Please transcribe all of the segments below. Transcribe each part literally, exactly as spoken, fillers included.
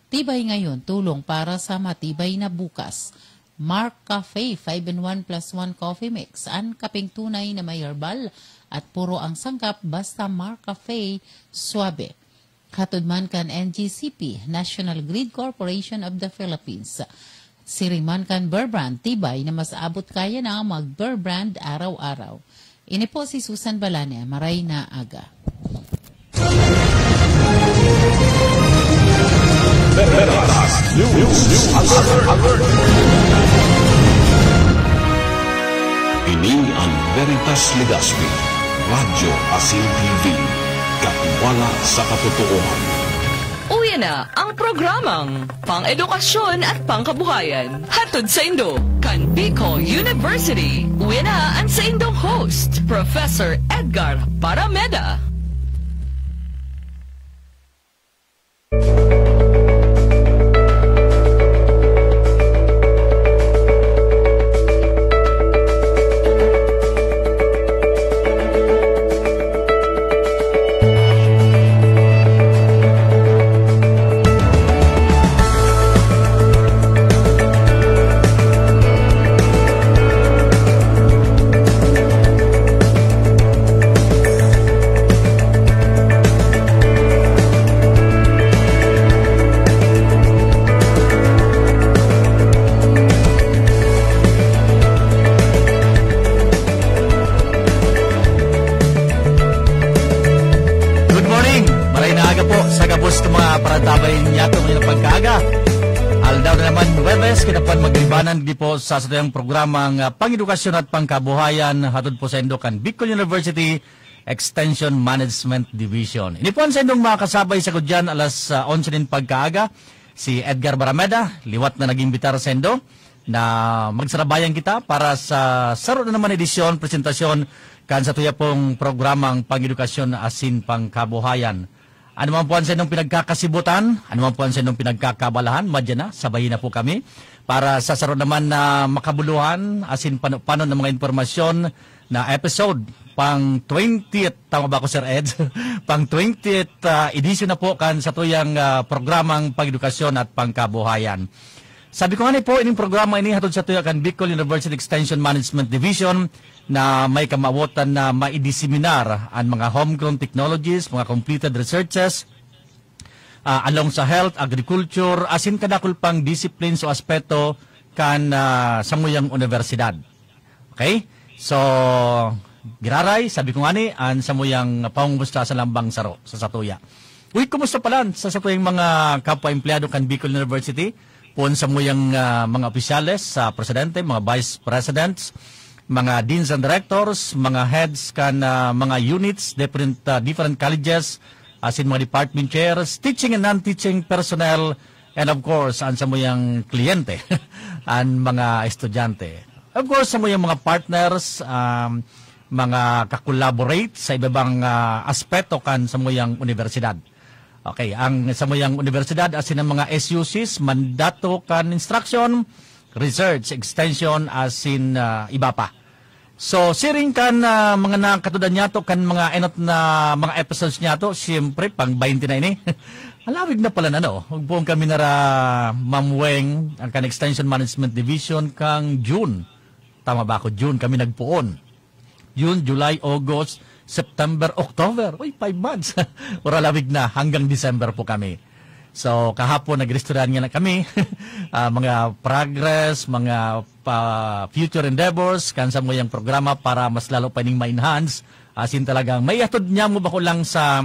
Tibay ngayon, tulong para sa matibay na bukas. Mark Cafe five-in-one plus one Coffee Mix, an kapeng tunay na may herbal at puro ang sangkap, basta Mark Cafe, suabe. Hatod man kan N G C P, National Grid Corporation of the Philippines. Siring man kan Bear Brand, tibay na mas abot kaya na mag-Bear Brand araw-araw. Ini po si Susan Balania, maray na aga. Veritas News Alert. Ini ang Veritas Legazpi, Radyo asin T V, katiwala sa katotohanan. Uya na ang programang Pang-edukasyon at Pangkabuhayan. Hatod saindo kan Bicol University. Uya na an saindong host, Professor Edgar Parameda. Good morning! Maray na aga po sa gabos ng mga parantabay niyato ngayong pagkaaga. Aldaw na naman, Huwebes, kita po ang magribanan di po sa satuyang programang, ah, Pang-edukasyon at Pangkabuhayan, hatod po saindo kan Bicol University Extension Management Division. Ini po ang saindong makakasabay sa gudyan, alas, ah, onse nin pagkaaga, si Edgar Barameda, liwat na nag-imbitar saindo na magsarabayan kita para sa saro na naman edisyon, presentasyon kan satuya pong programang Pang-edukasyon asin Pangkabuhayan. Ano man po ang saindong pinagkakasibutan, ano man po ang saindong pinagkakabalahan, madya na, sabayi na po kami para sa saro naman na makabuluhan asin pano-panon ng mga impormasyon na episode, pang twentieth, tama ba ako, Sir Ed? Pang twentieth, ah, edisyon na po kan satuyang, ah, programang Pang-edukasyon at Pangkabuhayan. Sabi ko nga ni po, ining programa ini hatod satuya kan Bicol University Extension Management Division na may kamawotan na maidiseminar an mga homegrown technologies, mga completed researches, ah, along sa health, agriculture, asin kadakul pang disciplines o aspeto kan, ah, samuyang unibersidad. Okay? So, giraray, sabi ko nga ni, an samuyang pangumusta sa lambang saro, sa satuya. Uy, kumusta pala sa satuyang mga kapwa empleyado kan Bicol University? Poon samuyang, ah, mga opisyales, sa presidente, mga vice presidents, mga deans and directors, mga heads kan, ah, mga units, different, ah, different colleges, asin mga department chairs, teaching and non-teaching personnel, and of course, an samuyang kliyente, an mga estudyante. Of course, samuyang mga partners, um, mga ka-collaborate sa iba-ibang, ah, aspeto kan samuyang unibersidad. Okay, ang samuyang unibersidad asin ang mga S U Cs, mandato kan instruction, research, extension, asin, ah, iba pa. So, siring kan, ah, mga nakatudan niyato kan mga enot na mga episodes niyato, siyempre, pang twenty na ini. Alawig na pala na, no? Magpoon kami nara Ma'am Weng, ang kan Extension Management Division, kang June. Tama ba ako? June kami nagpoon. June, July, August, September, October. Uy, five months. Or alawig na, hanggang December po kami. So, kahapon, nag-istoryahan nga na kami, ah, mga progress, mga pa, future endeavors, kan samuyang programa para mas lalo pa ning ma-enhance. Asin talagang may atod niya mo bako lang sa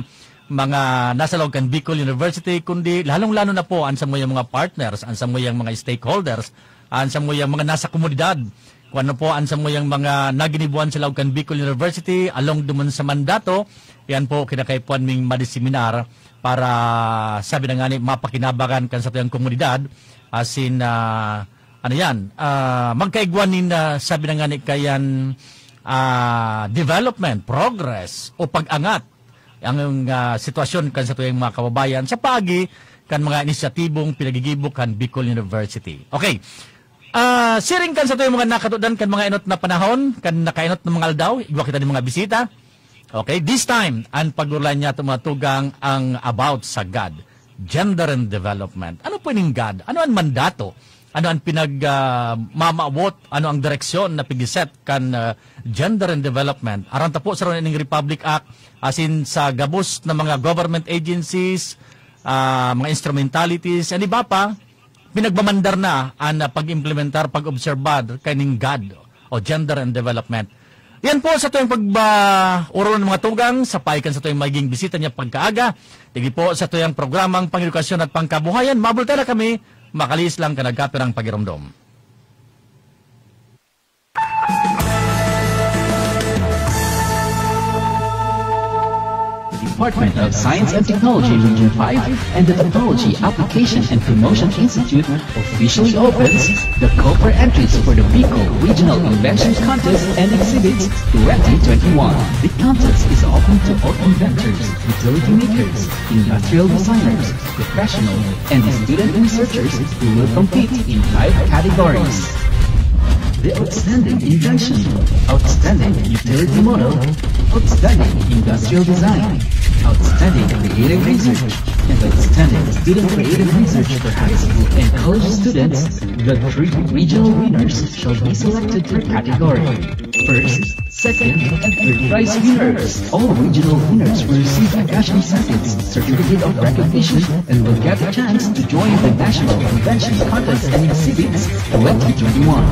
mga nasa loob kan Bicol University, kundi lalong-lalo na po ang samuyang mga partners, ang samuyang mga stakeholders, ang samuyang mga nasa komunidad. Kung ano po ang samuyang mga naginibuan sa laog kan Bicol University, along duman sa mandato, yan po kinakaipuhan ming madiseminar para, sabi na nga ni, mapakinabangan kan satuyang komunidad, asin, ah, ano yan, ah, magkaigwa nin, ah, sabi na nga ni, kayan, ah, development, progress, o pag-angat ang, ah, sitwasyon kan satuyang mga kababayan sa paagi kan mga inisyatibong pinagigibo kan Bicol University. Okay. Ah, siring kan satuyang mga nakatudan kan mga enot na panahon, kan nakaenot na mga aldaw, igwa kita nin mga bisita. Okay, this time, an pag-uulayan niyato mga tugang ang about sa God. Gender and Development. Ano po ining GAD? Ano ang mandato? Ano ang pinag, ah, mamawot? Ano ang direksyon na pigiset kan, ah, Gender and Development? Aram ta po sa ining Republic Act, asin sa gabos na mga government agencies, ah, mga instrumentalities, and iba pa, pinagmamandar na an, ah, pag-implementar, pag-obserbar kaining GAD o Gender and Development. Yan po sa tuyang pag-, ah, orolon, mga tugang, sapay kan sa tuyang magiging bisita niya pagkaaga. Digdi po sa tuyang programang Pangedukasyon at Pangkabuhayan. Mabulta na kami, makalihis lang kan nagkapirang pagiromdom. Department of Science and Technology Region five and the Technology Application and Promotion Institute officially opens the call for entries for the Bicol Regional Inventions Contest and Exhibits twenty twenty-one. The contest is open to all inventors, utility makers, industrial designers, professionals, and student researchers who will compete in five categories: the outstanding invention, outstanding utility model, outstanding industrial design, outstanding creative research, and outstanding student creative research for high school and college students. The three regional winners shall be selected per category. First, second, and third prize winners. All regional winners will receive a cash incentive, certificate of recognition, and will get a chance to join the National Convention Contest and Exhibits twenty twenty-one.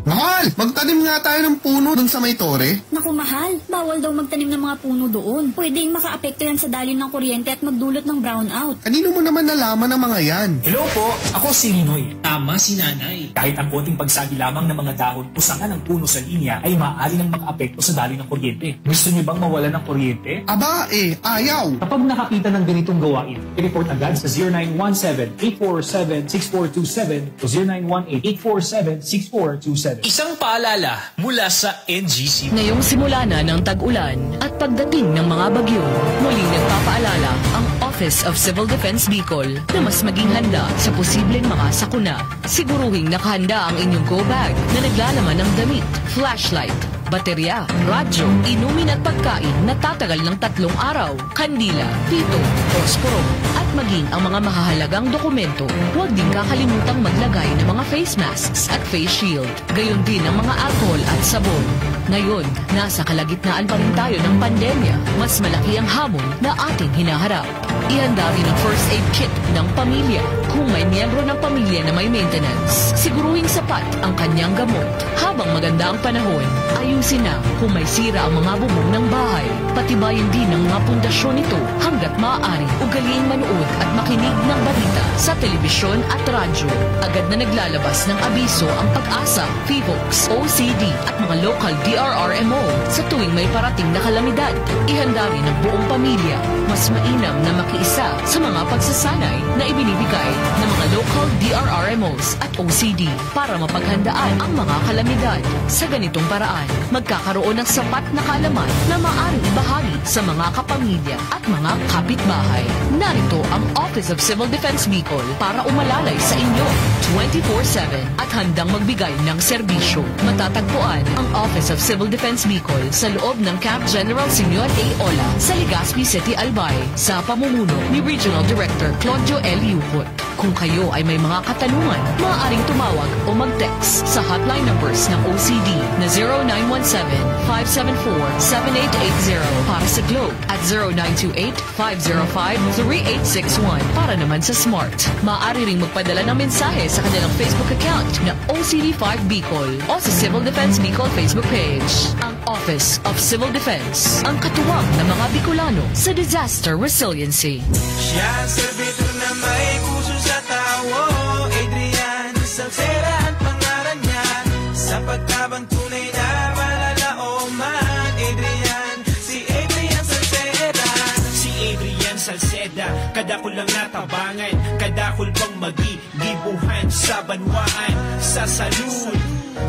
Mahal, magtanim nga tayo ng puno dun sa may tore. Naku, mahal, bawal daw magtanim ng mga puno doon. Pwedeng makaapekto yan sa daloy ng kuryente at magdulot ng brownout. Kanino mo naman nalaman ang mga yan? Hello po, ako si Ninoy. Tama si Nanay. Kahit ang konting pagsagi lamang ng mga dahon o sanga ng puno sa linya ay maaari nang makaapekto sa daloy ng kuryente. Gusto niyo bang mawalan ng kuryente? Aba, eh, ayaw! Kapag nakakita ng ganitong gawain, i-report agad sa zero nine one seven, eight four seven, six four two seven o zero nine one eight, eight four seven, six four two seven. Isang paalala mula sa N G C. Ngayong simula na ng tag-ulan at pagdating ng mga bagyo, muling nagpapaalala ang Office of Civil Defense Bicol na mas maging handa sa posibleng mga sakuna. Siguruhing nakahanda ang inyong go bag na naglalaman ng damit, flashlight, baterya, radyo, inumin at pagkain na tatagal ng tatlong araw, kandila, pito, posporo, at maging ang mga mahahalagang dokumento. Huwag din kakalimutang maglagay ng mga face masks at face shield. Gayon din ang mga alcohol at sabon. Ngayon, nasa kalagitnaan pa rin tayo ng pandemya. Mas malaki ang hamon na ating hinaharap. Ihanda rin ang first aid kit ng pamilya. Kung may miyembro ng pamilya na may maintenance, siguruhing sapat ang kanyang gamot. Habang maganda ang panahon, ayusin na kung may sira ang mga bubong ng bahay. Patibayin din ang mga pundasyon nito hanggat maaari. Ugaliing manood at makinig ng balita sa telebisyon at radyo. Agad na naglalabas ng abiso ang PAGASA, PHIVOLCS, O C D at mga local D R R M O sa tuwing may parating na kalamidad. Ihanda rin ang buong pamilya. Mas mainam na makiisa sa mga pagsasanay na ibinibigay ng mga local D R R M Os at O C D para mapaghandaan ang mga kalamidad. Sa ganitong paraan, magkakaroon ng sapat na kaalaman na maaaring ibahagi sa mga kapamilya at mga kapitbahay. Narito ang Office of Civil Defense Bicol para umalalay sa inyo twenty-four seven at handang magbigay ng serbisyo. Matatagpuan ang Office of Civil Defense Bicol sa loob ng Camp General Senior A Ola sa Legazpi City, Albay, sa pamumuno ni Regional Director Claudio L. Yucot. Kung kayo ay may mga katanungan, maaaring tumawag o mag-text sa hotline numbers ng O C D na zero nine one seven, five seven four, seven eight eight zero para sa Globe at zero nine two eight, five zero five, three eight six one. Para naman sa Smart, maaari ring magpadala ng mensahe sa kanilang Facebook account na O C D five Bicol o sa Civil Defense Bicol Facebook page. Ang Office of Civil Defense, ang katuwang ng mga Bicolano sa disaster resiliency. Siya ang serbidor na may puso sa tawo, Adrian Salcera ang pangalan niya. Sa pagtabang tunay na malalaoman, Adrian, si Adrian Salcera. Si Adrian Salceda, kadakul lang natabangan, kadakul pang magi, gibuhan sa banwaan, sa salud,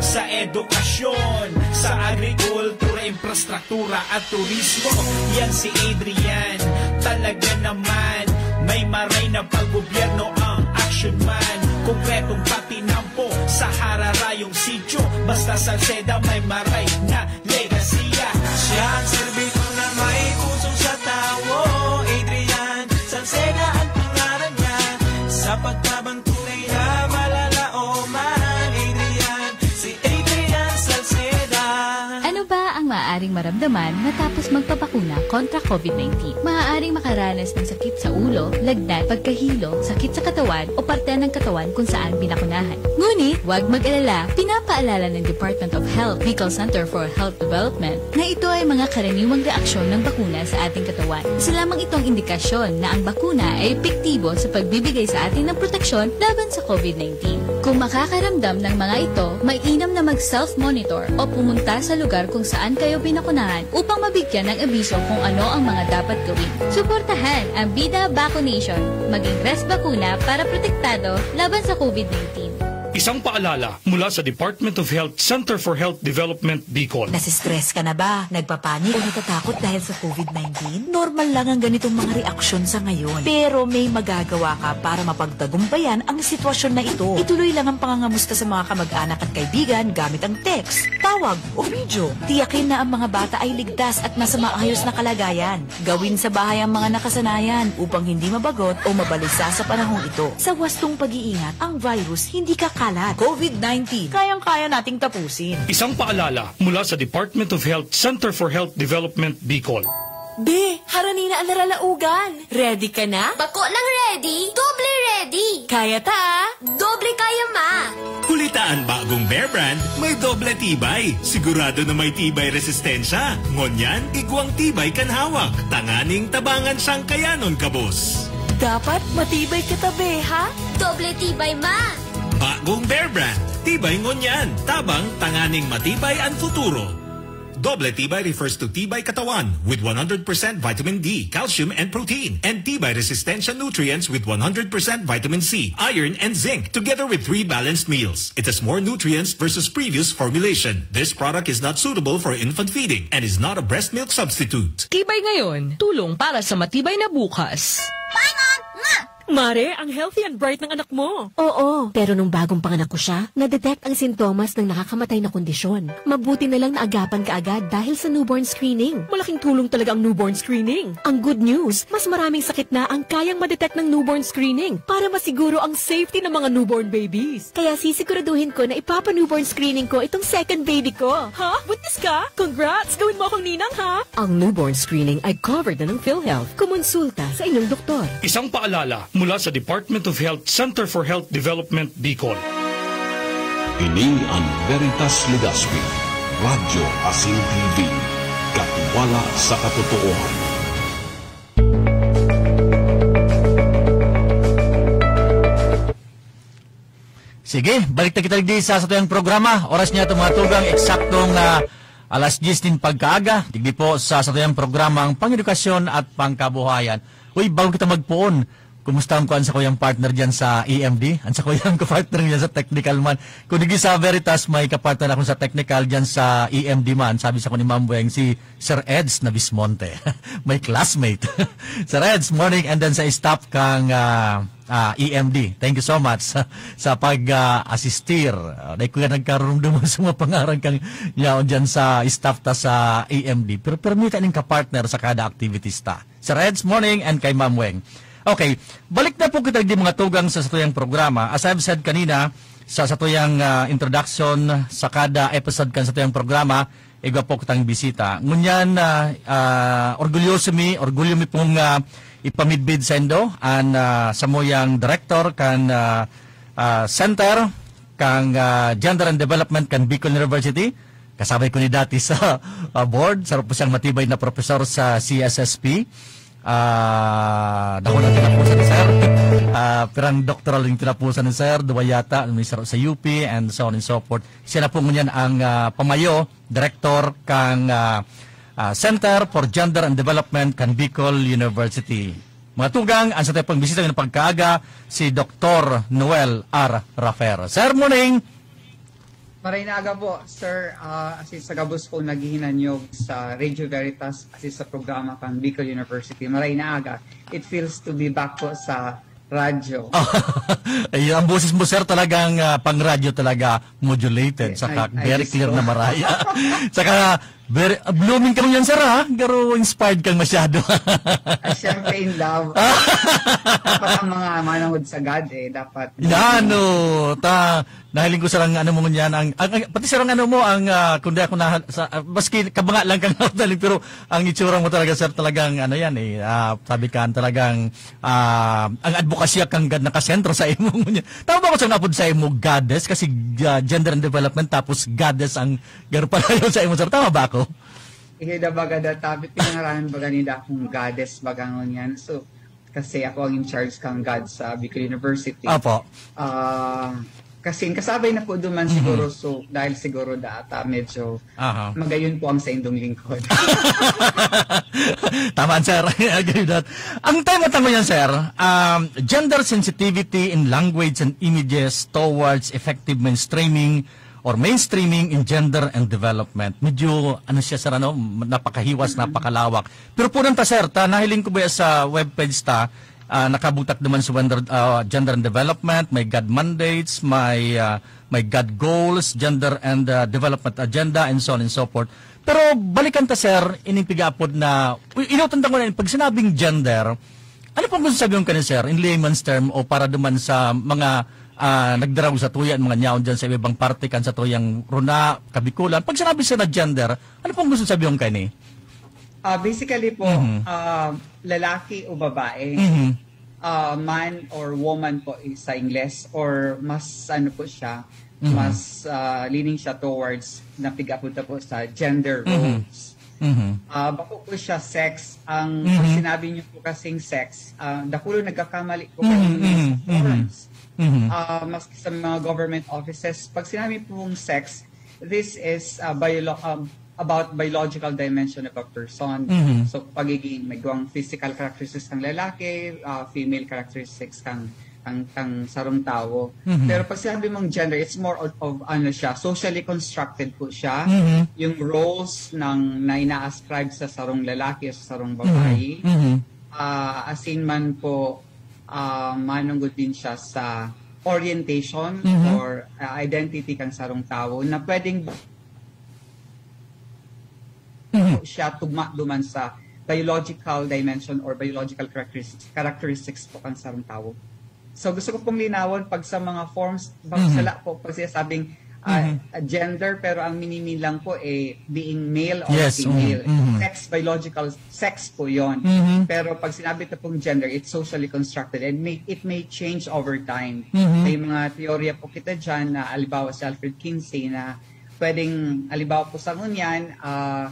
sa edukasyon, sa agrikultura, infrastruktura at turismo. Yan si Adrian, talaga naman, may maray na paggobyerno ang action man. Kumpletong patinampo sa hararayong sityo. Basta Salceda may maray na legasiya. Siya ang serbidor na may puso sa tawo. Adrian Salceda ang pangalan niya. Sa pagtabang tunay na malalaoman. Adrian, si Adrian Salceda. Ano ba ang maaaring maramdaman matapos magpabakuna kontra COVID nineteen? Maaaring makaranas ng sakit sa ulo, lagnat, pagkahilo, sakit sa katawan o parte ng katawan kung saan binakunahan. Ngunit, huwag mag-alala, pinapaalala ng Department of Health, Bicol Center for Health Development, na ito ay mga karaniwang reaksyon ng bakuna sa ating katawan. Isa lamang itong indikasyon na ang bakuna ay epektibo sa pagbibigay sa atin ng proteksyon laban sa COVID nineteen. Kung makakaramdam ng mga ito, mainam na mag-self-monitor o pumunta sa lugar kung saan kayo binakunahan upang mabigyan ng abiso kung ano ang mga dapat gawin. Suportahan ang Bida Vaccination. Maging res bakuna para protektado laban sa COVID nineteen. Isang paalala mula sa Department of Health, Center for Health Development, Bicol. Nasistress ka na ba? Nagpapanik o natatakot dahil sa COVID nineteen? Normal lang ang ganitong mga reaksyon sa ngayon. Pero may magagawa ka para mapagtagumpayan ang sitwasyon na ito. Ituloy lang ang pangangamusta sa mga kamag-anak at kaibigan gamit ang text, tawag o video. Tiyakin na ang mga bata ay ligtas at nasa maayos na kalagayan. Gawin sa bahay ang mga nakasanayan upang hindi mabagot o mabalisa sa panahong ito. Sa wastong pag-iingat, ang virus hindi kakalat. COVID nineteen, kayang-kaya nating tapusin. Isang paalala mula sa Department of Health, Center for Health Development, Bicol. Be, harani na ang naralaogan. Ready ka na? Bako lang ready, doble ready. Kaya ta, ah. Doble kaya, ma. Huli ta an bagong Bear Brand, may doble tibay. Sigurado na may tibay resistensya. Ngunyan, igwang tibay kan hawak. Tanganing tabangan siyang kayanon kabos. Dapat matibay kita, be, ha? Doble tibay, ma. Bagong Bear Brand, tibay ngunyan. Tabang, tanganing matibay an futuro. Doble tibay refers to tibay katawan with one hundred percent vitamin D, calcium, and protein, and tibay resistensya nutrients with one hundred percent vitamin C, iron, and zinc, together with three balanced meals. It has more nutrients versus previous formulation. This product is not suitable for infant feeding and is not a breast milk substitute. Tibay ngayon, tulong para sa matibay na bukas. Paimon! Nga! Mare, ang healthy and bright ng anak mo. Oo, pero nung bagong panganak ko siya, na-detect ang sintomas ng nakakamatay na kondisyon. Mabuti na lang naagapan kaagad dahil sa newborn screening. Malaking tulong talaga ang newborn screening. Ang good news, mas maraming sakit na ang kayang ma-detect ng newborn screening para masiguro ang safety ng mga newborn babies. Kaya sisiguraduhin ko na ipapa-newborn screening ko itong second baby ko. Ha? Buntis ka? Congrats! Gawin mo akong ninang, ha? Ang newborn screening ay covered na ng PhilHealth. Kumonsulta sa inyong doktor. Isang paalala mula sa Department of Health, Center for Health Development, Bicol. Ini ang Veritas Legazpi, Radyo Asin T V, katiwala sa katotohanan. Sige, balik na kita digdi sa satuyang programa. Oras niya itong mga tugang, eksaktong ah, alas diyes nin pagkaaga. Digdi po sa satuyang programa ang Pangedukasyon at Pangkabuhayan. Uy, bago kita magpoon, kumusta ang kuan sa kuyang partner dyan sa E M D? Ang sa kuyang partner dyan sa technical man. Kung digdi sa Veritas, may kapartner akong sa technical dyan sa E M D man. Sabi sa ko ni Ma'am Weng, si Sir Eds na Bismonte. May classmate. Sir Eds, morning. And then sa staff kang ah, ah, E M D. Thank you so much sa, sa pag-asistir. Uh, dahil ko yan nagkarumduman sa mga pangaran kang yaon dyan sa staff ta sa E M D. Pero permita ning kapartner sa kada activities ta. Sir Eds, morning, and kay Ma'am Weng. Okay, balik na po kita di mga tugang sa satuyang programa. As I've said kanina, sa satuyang ah, introduction sa kada episode kan satuyang programa, igwa po kitang bisita. Ngunyan, ah, ah, orgulyoso mi, orgulyo mi pong ah, ipamidbid saindo an ah, samuyang director kan ah, ah, Center kan ah, Gender and Development kan Bicol University. Kasabay ko ni dati sa ah, board, saro po siyang matibay na profesor sa C S S P. Ah, dako na tinapusan ni Sir. Ah, pirang doktoral yung tinapusan ni Sir, duwa yata, may saro sa U P, and so on and so forth. Siya na po ngunyan ang ah, pamayo, direktor kan ah, ah, Center for Gender and Development kan Bicol University. Mga tugang, ang sa tayong bisita ng pagkaaga, si Doktor Noel R. Rafer. Sir, morning! Maray na aga po, sir. Ah, asin sa gabos po naghihinanyog sa Radio Veritas, asin sa programa kan Bicol University. Maray na aga. It feels to be back po sa radyo. Ay, ang boses mo, sir, talagang, ah, pang-radyo talaga, modulated, Yes, saka I, I very just clear know. na maraya. Saka, very, ah, blooming ka ngayon, sir, ha? Pero inspired kang masyado. Ah, syempre, in love. Dapat ang mga manangod sa God, eh, dapat Yan, oh. Ta, nahiling ko, sir, ang ano mo niyan, ang, ang, ang- pati, sir, ang ano mo, ang, ah, kung di ako na, sa, ah, maski kabanga lang kang nahiling, pero ang itsura mo talaga, sir, talagang, ano yan, eh, ah, sabi ka, talagang, ah, ang advokasya kang God nakasentro sa imo niya. Tama ba ako sa napod sa imo, goddess? Kasi, ah, gender and development, tapos goddess ang garo palayo sa imo, sir. Tama ba ako? Iyo na baga na tabi, pinangaranan baga nila akong goddess, baga ngunyan. So, kasi ako ang in charge kang God sa Bicol University. Apo. Ah, kasi kasabay na po duman siguro, so, dahil siguro data, medyo Aha. magayon po ang sa indong lingkod. Tama, sir. I agree with that. Ang tema tango yan, sir, um, gender sensitivity in language and images towards effective mainstreaming or mainstreaming in gender and development. Medyo, ano siya, sir, ano, napakahiwas, napakalawak. Pero po nang ta, sir, ta, nahiling ko ba sa webpage ta, ah, nakabutak naman sa gender, ah, gender and development, may God mandates, may, ah, may God goals, gender and, ah, development agenda, and so on and so forth. Pero balikan ta, sir, ining pigaapod na, inutan ta ko na, pag sinabing gender, ano pong gusto sabihin kaini, sir, in layman's term, o para duman sa mga, ah, nagdaraw sa tuya, mga nyaon dyan sa ibang parte, kan sa tuyang runa, kabikulan? Pag sinabi, sir, na gender, ano pong gusto sabihin kaini? Ah, basically po, Mhm. ah, lalaki o babae, Mhm. ah, man or woman po is sa Ingles, or mas ano po siya, Mhm. mas, ah, leaning siya towards na pigapunta po sa gender Mhm. roles. Mhm. Ah, bako po siya sex. Ang Mhm. pag sinabi niyo po kasing sex, ah, dakulo nagkakamali po Mhm, kami mhm, sa mhm. forms. Mhm. Ah, maski sa mga government offices, pag sinabi pong sex, this is, ah, biolo-, um, about biological dimension of a person. Mhm. So, pagiging may duwang physical characteristics ng lalaki, ah, female characteristics ng, ng, ng sarong tawo. Mhm. Pero pag sinabi mong gender, it's more of, of, ano siya, socially constructed po siya. Mhm. Yung roles ng, na ina-ascribe sa sarong lalaki o sa sarong Mhm. babae. Mhm. Ah, asin man po, ah, manunggod din siya sa orientation Mhm. or, ah, identity kan sarong tawo na pwedeng Mhm. siya tugma duman sa biological dimension or biological characteristics, characteristics po kan sarong tawo. So, gusto ko pong linawon, pag sa mga forms, bang Mhm. sala po, pag sinasabing, ah, Mhm. gender, pero ang minimin lang po, eh, being male or Yes, female. mhm, mhm. Sex, biological sex po yon. Mhm. Pero pag sinabi ko pong gender, it's socially constructed and may, it may change over time. Mhm. May mga teorya po kita dyan na, alibawa, si Alfred Kinsey na pwedeng, alibawa po sa ngunyan, ah,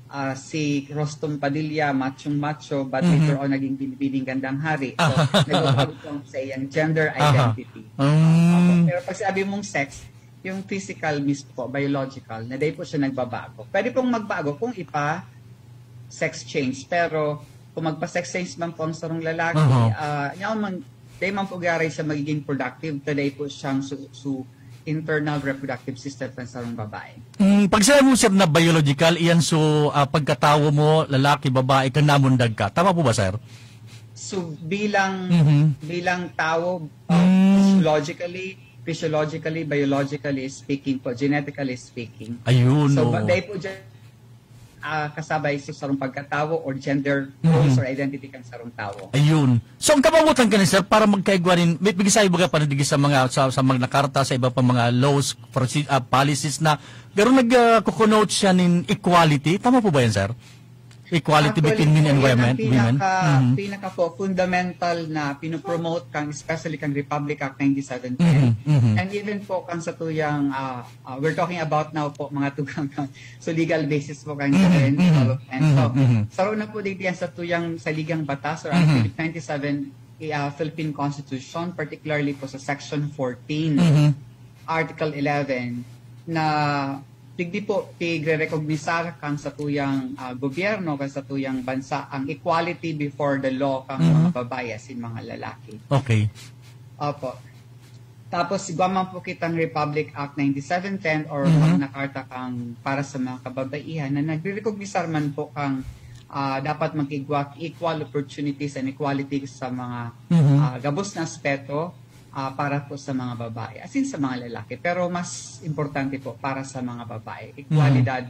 ah, si Rostom Padilla, machong-macho, but Mhm. later on, naging binibining gandang hari. So, Ah. nagbabago po ang sa iyang gender Aha. identity. Mm. Opo. Pero pag sabi mong sex, yung physical mismo po, biological, na dahil po siya nagbabago. Pwede pong magbago kung ipa-sex change, pero kung magpa-sex change man po ang sarong lalaki, Aha. ah, yaon man, dahil man po garay siya magiging productive, today po siyang su-, su-, internal reproductive system ng sarong babae. Mm, pag sinabi mo, sir, na biological, iyan so, ah, pagkatawo mo, lalaki, babae, kan namundag ka. Tama po ba, sir? So, bilang, Mhm. bilang tawo, uh, Mm. physiologically, physiologically, biologically speaking po, genetically speaking. Ayun, So, oo. ba-, dahil po dyan, ah, kasabay sa sarong pagkatawo or gender Mhm. roles or identity kan sarong tawo. Ayun. So, ang kababutan ka ni sir, para magkaigwa rin, may pigisay baga pa na digi sa mga, sa, sa Magna Carta, sa iba pa mga laws, proce-, ah, policies na, pero nag, ah, kukunote siya nin equality. Tama po ba yan, sir? Equality Actually between men po, and yan ang women, women. pinaka, Mhm. pinaka po fundamental na pinopromote kang, especially kang Republic Act ninety-seven ten. Mhm, mhm. And even po kang sa tuyang, ah, ah, we're talking about now po, mga tugang, so legal basis po kang Mhm, gender and mhm, development. mhm, So, mhm. saro na po digdi yan sa tuyang saligang batas or ang Mhm. Philip ninety-seven, eh, ah, Philippine Constitution, particularly po sa Section fourteen, Mhm. Article eleven, na digdi po tigre-recognisar kan satuyang, ah, gobyerno, kan satuyang bansa, ang equality before the law kan Mhm. mga babae asin mga lalaki. Okay. Opo. Tapos, igwa man po kitang Republic Act ninety-seven ten or Mhm. Magna Carta kang para sa mga kababaihan na nagre-recognisar man po kang, ah, dapat mag-igwa equal opportunities and equality sa mga Mhm. ah, gabos na aspeto ah, para po sa mga babae, as in sa mga lalaki. Pero mas importante po para sa mga babae, equalidad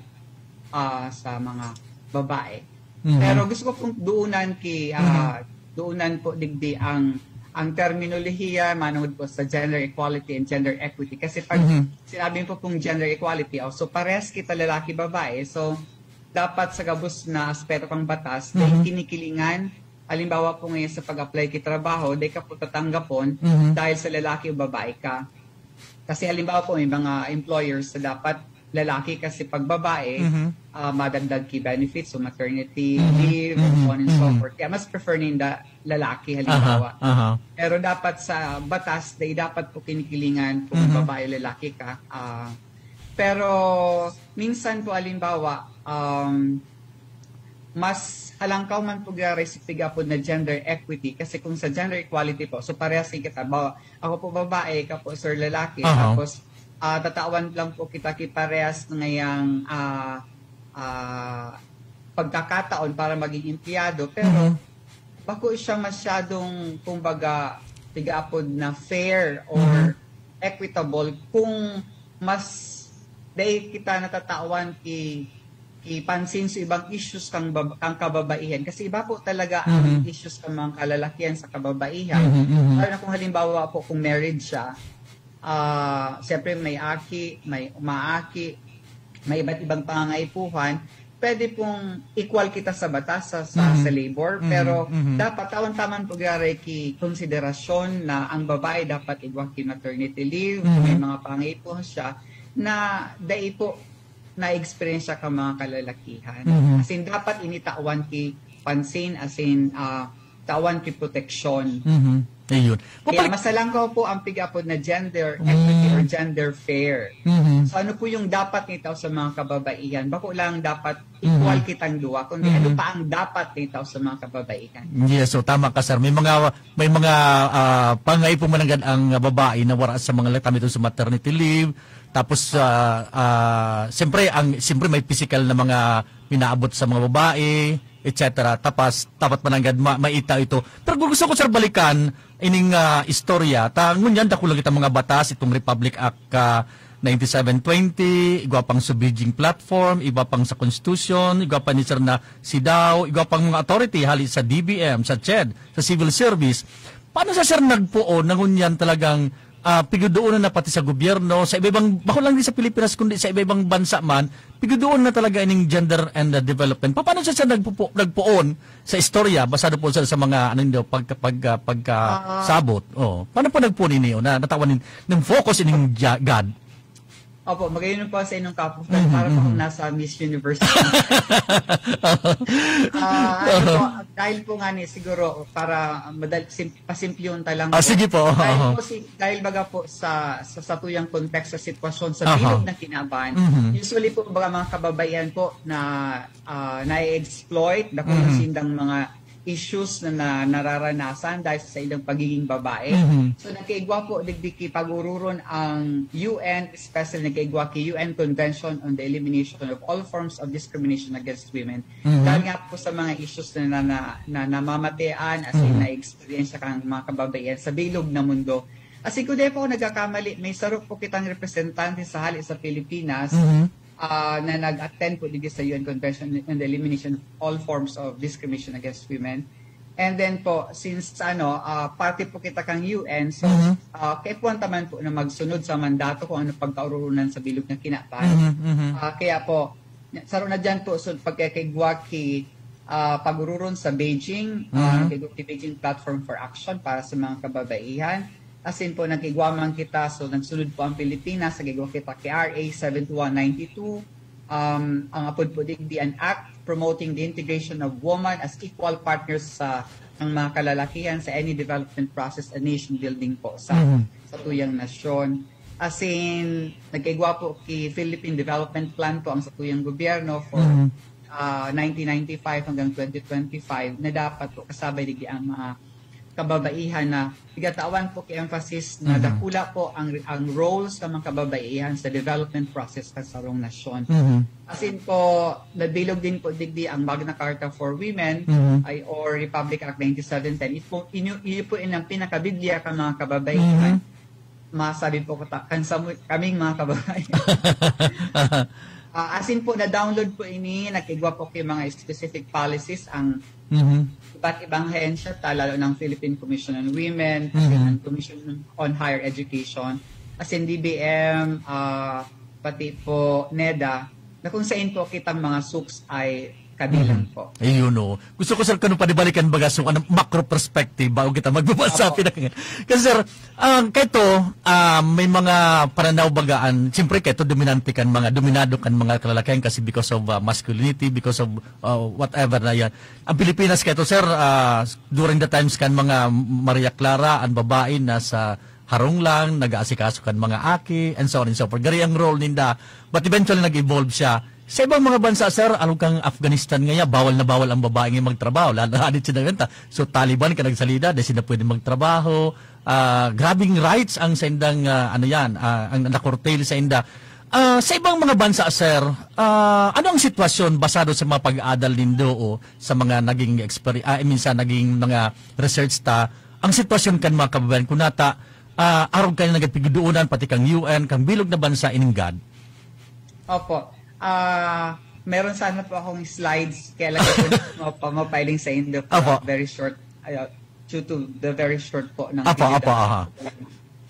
ah, sa mga babae. Mhm. Pero gusto ko pong duunan ki ah, duunan po digdi ang ang terminolohiya manungod po sa gender equality and gender equity. Kasi pag Mhm. sinabi po pong gender equality, oh, so parehas kita lalaki babae. So dapat sa gabos na aspeto kang batas, dahil Mhm. kinikilingan, halimbawa po ngayon sa pag-apply ki trabaho, dahil ka po tatanggapon Mhm. dahil sa lalaki o babae ka. Kasi halimbawa po may mga employers na dapat lalaki kasi pag babae, Mhm. ah, madagdag ki benefits, so maternity Mhm. leave, Mhm. so on and so Mhm. forth. Kaya mas prefer ninda lalaki Aha, halimbawa. aha. Pero dapat sa batas, day dapat po kinikilingan kung Mhm. babae o lalaki ka. Ah, pero minsan po halimbawa, um, mas halangkaw man po giraray sa pig-apod na gender equity kasi kung sa gender equality po, so parehas din kita. Ba, ako po babae, ka po sir lalaki, Aha. tapos ah, tatawan lang po kita ki parehas ngayang ah, ah, pagkakataon para maging empleyado, pero Mhm. bako siya masyadong, kumbaga, pig-apod na fair or Mhm. equitable kung mas dahil kita natatawan ki ki pansin sa ibang issues kang, bab- kang kababaihan. Kasi iba po talaga ang Mhm. issues ng mga kalalakihan sa kababaihan. Mhm, mhm. Lalo na kung halimbawa po kung married siya, ah, siyempre may aki, may umaaki, may iba't ibang pangangaipuhan, pwede pong equal kita sa batas sa, sa, Mhm. sa labor, Mhm, pero mhm. dapat tawan-taman po giraray ki konsiderasyon na ang babae dapat igwa ki maternity leave, Mhm. may mga pangangaipuhan siya na dai po na-experience siya ka mga kalalakihan. Mhm. As in, dapat initawan ki pansin, as in, ah, tawan ki proteksyon. Mhm. Ayun. Kaya Papalik- masalangkaw po ang pig-apod na gender equity Mm. or gender fair. Mhm. So ano po yung dapat nitaw sa mga kababaihan? Bako lang dapat equal Mhm. kitang duwa, kundi Mhm. ano pa ang dapat nitaw sa mga kababaihan? Yes, so tama ka, sir. May mga may mga ah, pangaipo mananggad ang babae na wara sa mga latam ito sa maternity leave. Tapos ah, ah, siyempre ang siyempre may physical na mga minaabot sa mga babae, et cetera. Tapos dapat mananggad ma- maita ito. Pero gusto ko, sir, balikan ining ah, istorya. Ta ngunyan dako lang itong mga batas, itong Republic Act ah, ninety-seven twenty, igwa pang sa Beijing Platform, iba pang sa Constitution, igwa pa ni sir na CEDAW, igwa pang mga authority hali sa D B M, sa CHED, sa civil service. Paano sa, sir, nagpoon na ngunyan talagang ah, pigudoonan na pati sa gobyerno, sa iba-ibang, bako lang di sa Pilipinas, kundi sa iba-ibang bansa man, pigudoonan na talaga ining gender and uh, development. Pa- Paano siya, sir, nagpupo, nagpoon sa istorya, basado po, sir, sa mga, ano, nindo, pagka, pagka, pagka Ah. sabot? Oh. Paano po nagpoon ini, oh, na natawan nin, ng focus ining ja- GAD? Opo, magayon po sa inyong kaputan Mhm, para po mhm. Akong nasa Miss Universe. Ah, ano po, dahil po nga ni siguro para madal sim, pasimplihon ta lang Ah, po. sige po. Dahil Aha. po si dahil baga po sa sa satuyang context sa sitwasyon sa Aha. bilog na kinaban, Mhm. usually po baga mga kababaihan po na ah, na-exploit, dako na Mhm. sindang mga issues na, na nararanasan dahil sa ilang pagiging babae. Mhm. So nagkaigwa po digdi ki pag-ururon ang U N, especially nagkaigwa ki U N Convention on the Elimination of All Forms of Discrimination Against Women. Mhm. Dahil nga po sa mga issues na, na, na, na namamatean, as in Mhm. na-experience kang mga kababaihan sa bilog na mundo. As in, kung di po ako nagkakamali, may sarok po kitang representante sa hali sa Pilipinas Mhm. ah, na nag-attend po digdi sa U N Convention on the Elimination of All Forms of Discrimination Against Women. And then po, since ano, ah, parte po kita kang U N, so Mhm. ah, kaipuhan ta man po na magsunod sa mandato kung ano pagkaururunan sa bilog na kinaban. Mhm, mhm. Ah, kaya po, saro na dyan po, so pagkakaigwa ki ah, pag-ururon sa Beijing, ah, Mhm. kay Beijing Platform for Action para sa mga kababaihan. As in po, nag-igwa man kita, so nagsunod po ang Pilipinas, nag-igwa kita kay R A seven two one nine two. Um, ang apod po digdi an Act Promoting the Integration of Women as Equal Partners sa ng mga kalalakihan sa any development process and nation building po sa Mhm. sa tuyang nasyon. As in, nagkaigwa po ki Philippine Development Plan po ang sa tuyang gobyerno for Mhm. ah, nineteen ninety-five hanggang twenty twenty-five na dapat po kasabay digdi ang mga kababaihan na tigatawan po ki emphasis na Mhm. dakula po ang ang roles kan mga kababaihan sa development process kan sarong nasyon. Mhm. Asin po, nabilog din po digdi ang Magna Carta for Women Mhm. ay or Republic Act ninety-seven ten. Ito po, inyo, iyo po in ang pinakabiblia kan mga kababaihan. Mhm. Masabi po ko ta, kan sa mu- kaming mga kababaihan. Ah, asin po, na-download po ini, nagkigwa po kay mga specific policies ang Mhm. iba't ibang ahensya, ta, lalo ng Philippine Commission on Women, Mhm. ng Commission on Higher Education, asin D B M, ah, pati po NEDA, na kung saan po kitang mga SOOCs ay kabilang po. Ayun, oh. Gusto ko, sir, kung panibalikan baga sa ano, macro perspective bago kita magbabasa Opo. pinakinggan. Kasi, sir, ang kaito, ah, may mga pananaw bagaan, siyempre kaito dominante kan mga, dominado kan mga kalalakihan kasi because of ah, masculinity, because of ah, whatever na yan. Ang Pilipinas kaito, sir, ah, during the times kan mga Maria Clara, ang babae na sa harong lang, nag-aasikaso kan mga aki, and so on and so forth. Gari ang role ninda. But eventually, nag-evolve siya. Sa ibang mga bansa, sir, along kang Afghanistan ngaya, bawal na bawal ang babae ngayon magtrabaho. Lalo na hadit sila renta. So, Taliban ka nagsalida, di sila pwede magtrabaho. Ah, grabing rights ang sendang, ah, ano yan, ah, ang nakurtil sa inda. Ah, sa ibang mga bansa, sir, ah, ano ang sitwasyon basado sa mga pag-aadal nindo o sa mga naging experi-, ah, I mean, sa naging mga research ta, ang sitwasyon kan mga kababayan, kung nata, ah, arog kayo nagpigdoonan, pati kang U N, kang bilog na bansa, ininggad? Opo. Ah, meron sana po akong slides, kaya lang po mapa- mapiling sa indo po. Opo. Very short, ah, due to the very short po ng Opo, video. opo, aha.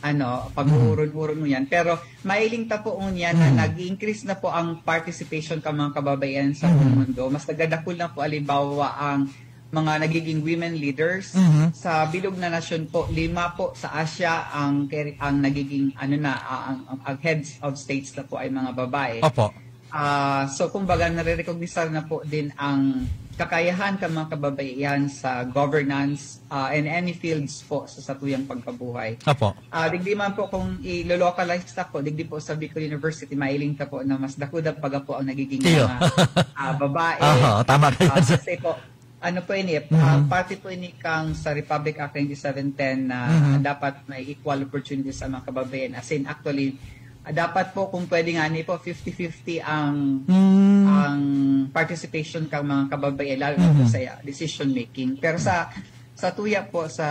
Ano, pag-uuron-uron mo yan. Pero mailing ta po ngunyan na Mhm. nag-increase na po ang participation ng mga kababaihan sa Mhm. buong mundo. Mas nagdadakul na po, halimbawa, ang mga nagiging women leaders. Mhm. Sa bilog na nasyon po, lima po sa Asia ang keri- ang nagiging, ano na, ah, ang, ang, ang heads of states na po ay mga babae. Opo. Ah, so, kumbaga, nare-recognize na po din ang kakayahan ng mga kababaihan sa governance ah, and any fields po sa satuyang pagkabuhay. Opo. Ah, digdi man po kung i-localize ta po, digdi po sa Bicol University, mailing ta po na mas dakuda pa po ang nagiging Iyo. mga ah, babae. Aha, tama kayo. Ah, kasi po, ano po ini, Mhm. ah, parte po ini kang sa Republic Act ninety-seven ten na Mhm. dapat may equal opportunities sa mga kababaihan. As in, actually, ah, dapat po kung pwede nga ni po fifty-fifty ang Mm. ang participation kang mga kababaihan, lalo na po Mhm. sa decision making. Pero sa sa tuya po sa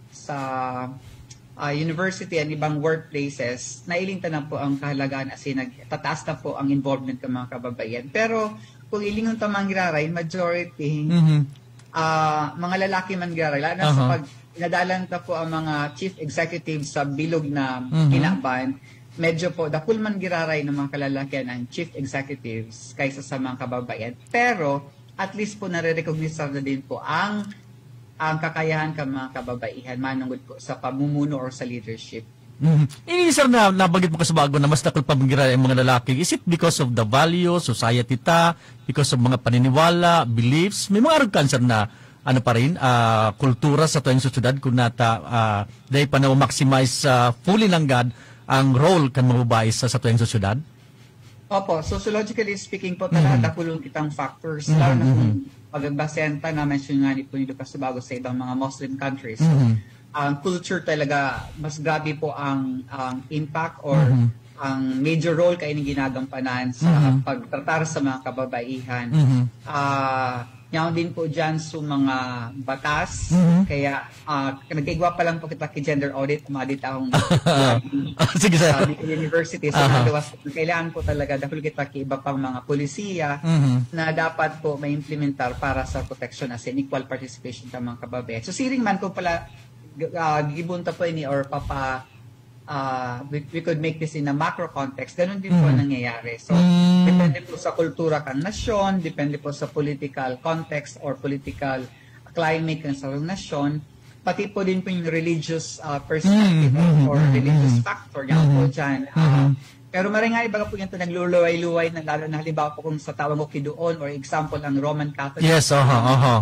sa ah, university and ibang workplaces, nailing ta na po ang kahalagahan, as in, nagtataas na po ang involvement ng mga kababaihan. Pero kung ilingon ta man giraray, majority, Mhm. ah, mga lalaki man giraray, lalo na sa Aha. pag nadalan ta po ang mga chief executives sa bilog na Mhm. kinaban, medyo po dakul man giraray ng mga kalalakihan ang chief executives kaysa sa mga kababaihan. Pero at least po nare-recognize na din po ang ang kakayahan ka mga kababaihan manungod po sa pamumuno or sa leadership. Mhm. Ini, sir, na nabanggit mo kasi bago na mas dakul pa mangira ang mga lalaki. Is it because of the value, society ta, because of mga paniniwala, beliefs? May mga arog kan, sir, na ano pa rin, ah, kultura sa tuyang sosyedad kung nata, ah, dahil pa na-maximize ah, fully nanggad ang role kan mga babae sa, sa tuyang sosyedad? Opo, sociologically speaking po, talaga Mhm. dakulon kitang factors, Mhm, lalo na kung mhm. pagbasehan ta na mention nga ni po ni Lucas Subago sa ibang mga Muslim countries. Mhm. Ang culture talaga, mas grabe po ang, ang impact or Mhm. ang major role kayo ng ginagampanan sa Mhm. pagtratar sa mga kababaihan. Mhm. Ah, yaon din po dyan sa mga batas. Mhm. Kaya ah, nagkaigwa pa lang po kita ki gender audit, umadit akong Ah, sige, sir. sa Bicol University. So, Aha. nagawas, kailangan po talaga dahil kita ki iba pang mga polisiya Mhm. na dapat po ma-implementar para sa protection as in equal participation sa mga kababaihan. So, siring man kung pala, ah, gibunta po ini or papa, ah, we, we could make this in a macro context, ganun din po Mhm. nangyayari. So, Mm. depende po sa kultura kang nasyon, depende po sa political context or political climate ng sarong nasyon, pati po din po yung religious ah, perspective Mm, mm, or mm, religious mm. factor niya po Mm. dyan. Ah, Mm. Pero maring nga iba po yung nagluway-luway ng lalo na halimbawa po kung sa tawag ko kidoon or example ang Roman Catholic. Yes, aha, aha.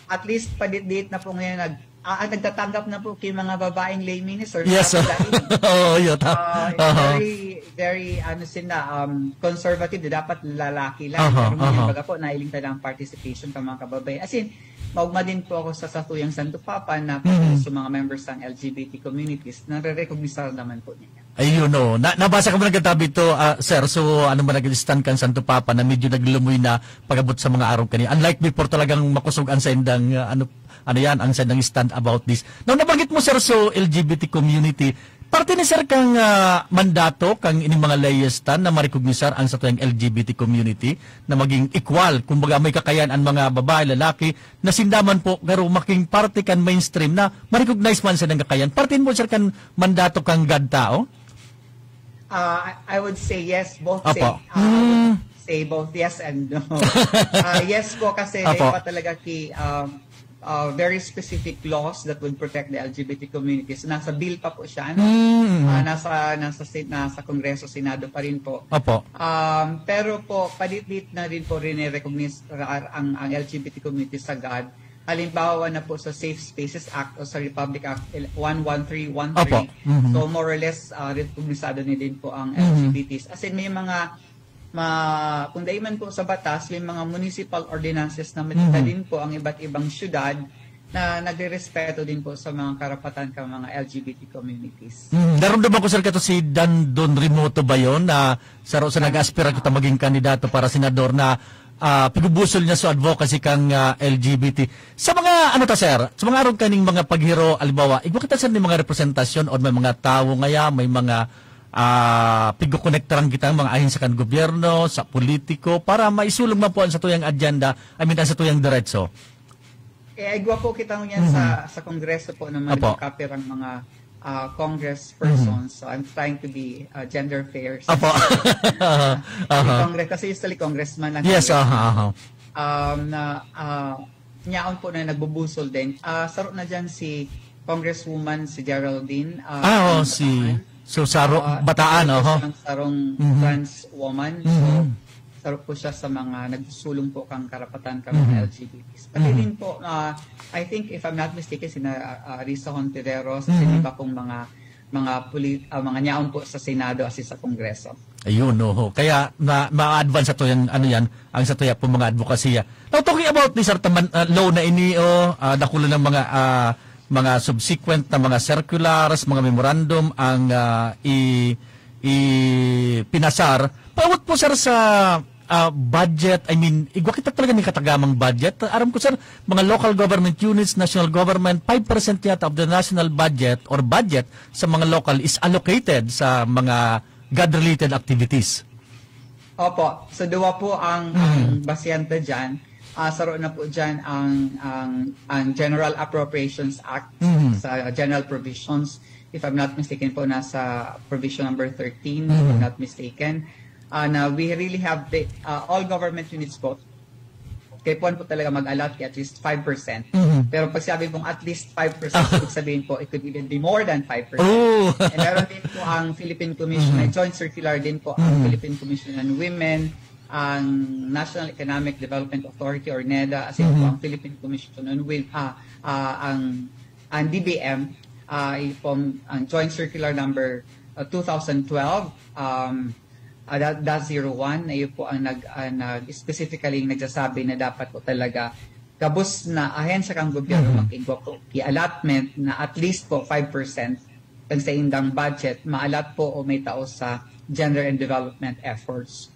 At least padit-dit na po ngayon nag ah, ah, nagtatanggap na po kay mga babaeng lay ministers. Yes, Tapos dahil, oo, yun. ah, Aha. very, very, ano sila, um, conservative, dapat lalaki lang. Aha, Pero ngayon, aha. baga po, nailing talaga ang participation ng mga kababayan. As in, maugma din po ako sa satuyang Santo Papa na pati Mhm. sa mga members ng L G B T communities, nare-recognize naman po niya. Ayun, no. Na, nabasa ko man nagkatabi ito, ah, sir. So, ano man nag-stand kang Santo Papa na medyo naglumoy na pag-abot sa mga araw kaniya. Unlike before, talagang makosog ang sendang, ah, ano, ano yan, ang sendang stand about this. Now, nabanggit mo, sir, so L G B T community, parte ni sir kang, ah, mandato, kang ining mga layas tan na marecognisar ang satuyang L G B T community na maging equal. Kumbaga, may kakayan ang mga babae, lalaki, na sinda man po, pero maging parte kan mainstream na ma-recognize man sa nangkakayan. Parte mo, sir, kan mandato kang God tao? Ah, I I would say yes, both Apo. say, ah, I would Hmm. say both yes and no. Ah, yes po, kasi Apo. may pa talaga ki, um, uh, very specific laws that would protect the L G B T communities. Nasa bill pa po siya, ano? Hmm. Ah, nasa, nasa, sen- nasa Kongreso, Senado pa rin po. Apo. Um, pero po, paditdit na rin po rin recognize ang, ang L G B T community sa God. Halimbawa na po sa Safe Spaces Act o sa Republic Act one one three one three. Opo. Mhm. So, more or less, ah, rekognizado na din po ang Mhm. L G B Ts. As in, may mga, ma, kung dai man po sa batas, may mga municipal ordinances na Mhm. din po ang iba't ibang syudad na nagrerespeto din po sa mga karapatan ng mga L G B T communities. Mhm. Narumduman ko, sir, kato si Dandon Remoto ba yun? Na saro sa Tama. nag-aspira kita maging kandidato para senador na, ah, pigubusol niya sa advocacy kang, ah, L G B T. Sa mga, ano ta, sir? Sa mga aron kaning mga paghiro, halimbawa, igwa kita, sir, ni mga representasyon o may mga tawo ngaya, may mga, ah, pigkokonektaran kita, mga ahensya kan gobyerno, sa politiko, para maisulong man po ang satuyang agenda, I mean, ang satuyang diretso. Eh, igwa po kita ngunyan Mhm. sa, sa Kongreso po naman Opo. nagkakapirang mga, ah, congresspersons. Mhm. So, I'm trying to be, ah, gender fair. Opo. Aha. Congress, kasi usually congressman lang Yes, kami. aha, aha. Um, na, ah, nyaon po na nagbubusol din. Ah, saro na dyan si Congresswoman, si Geraldine, ah, Ah, oh, si Bataan. So, saro, Ah, Bataan, saro oho. siyang sarong Mhm. trans woman. So, Mhm. saro po siya sa mga nagsusulong po kang karapatan kang mga Mhm. L G B Ts. Pati Mhm. din po, ah, I think, if I'm not mistaken, sina, ah, ah, Risa Hontiveros, Mhm. sino iba pong mga, mga pulit-, ah, mga nyaon po sa Senado as in sa Kongreso. Ayun, oho. Kaya na, ma-advance sa tuyang, ano yan, ang sa tuya po mga advokasya. Now, talking about this, sir, taman, ah, law na ini, oh, ah, dakula ng mga, ah, mga subsequent na mga circulars, mga memorandum ang, ah, i-, ipinasar. Paabot po, sir, sa, ah, budget, I mean, igwa kita talaga ni katagamang budget. Aram ko, sir, mga local government units, national government, five percent yata of the national budget or budget sa mga local is allocated sa mga God-related activities. Opo. So, duwa po ang, Mhm. ang basyante dyan. Ah, saro na po dyan ang, ang, ang General Appropriations Act Mhm. sa general provisions. If I'm not mistaken po, nasa provision number thirteen, if I'm Mhm. not mistaken. Ah, na we really have the, ah, all government units po, kaipuhan po talaga mag-allot ki at least five percent. Mhm. Pero pag sabi pong at least five percent, Ah. ibig sabihin po, it could even be more than five percent. Oh. And meron din po ang Philippine Commission, Mhm. may joint circular din po ang Mhm. Philippine Commission on Women, ang National Economic Development Authority or NEDA, as in po Mhm. ang Philippine Commission on Women, ah, ah, ang, ang D B M, ah, yung pong, ang joint circular number, ah, two thousand twelve, um, ah, da-, dash zero one, na yun po ang nag-, ah, nag-, specifically nagsasabi na dapat po talaga gabos na ahensya kang gobyerno Mhm. makigwa po ki allotment na at least po five percent ang sa indang budget, maalat po o may tao sa gender and development efforts.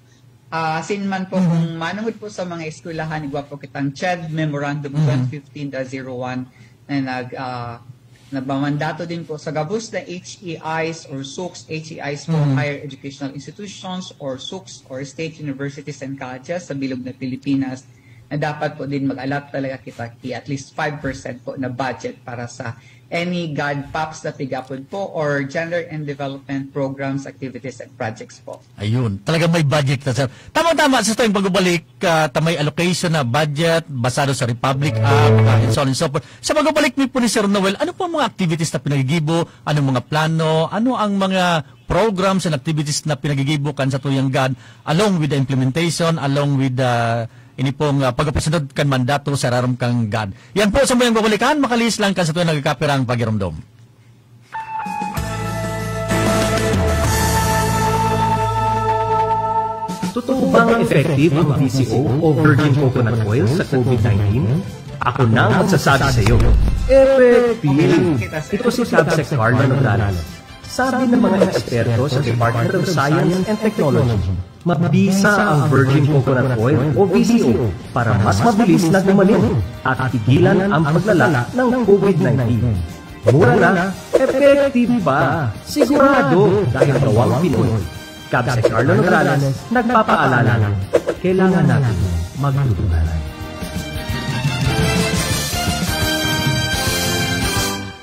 Ah, asin man po, Mhm. kung manungod po sa mga eskwelahan, igwa po kitang CHED Memorandum Mhm. twenty fifteen dash zero one na nag-, ah, nagmamandato din po sa gabos na H E Is or SOOCs, H E Is po, Mhm. higher educational institutions or SOOCs or state universities and colleges sa bilog na Pilipinas, na dapat po din mag-allot talaga kita ki at least five percent po na budget para sa any God pops na pigapon po or gender and development programs, activities, and projects po. Ayun, talaga may budget na, sir. Tama-tama, sa tuwing pagbabalik, ah, ta may allocation na budget basado sa Republic Act, ah, and so on and so forth. Sa pagbabalik mi po ni Sir Noel, ano po ang mga activities na pinagigibo? Anong mga plano? Ano ang mga programs and activities na pinagigibo kan sa tuyang God along with the implementation, along with the, ini pong, ah, pagpapasunod kan mandato sa rarom kang God? Yan po sa muyang babalikan, makalihis lang kan sa tuyang nagkakapirang pagiromdom. Totoo bang effective ang V C O o virgin coconut oil sa COVID nineteen? Ako na ang magsasabi sa iyo. Epektibo! Ito si Kabsec Carlo Nograles. Sabi ng mga eksperto sa Department of Science and Technology, mabisa ang virgin coconut oil o V C O para mas mabilis na gumaling at pigilan ang paglala ng COVID nineteen. Mura na, epektibo pa, sigurado dahil gawang Pinoy. Kabsec Carlo Nograles, nagpapaalala, kailangan natin magtulungan.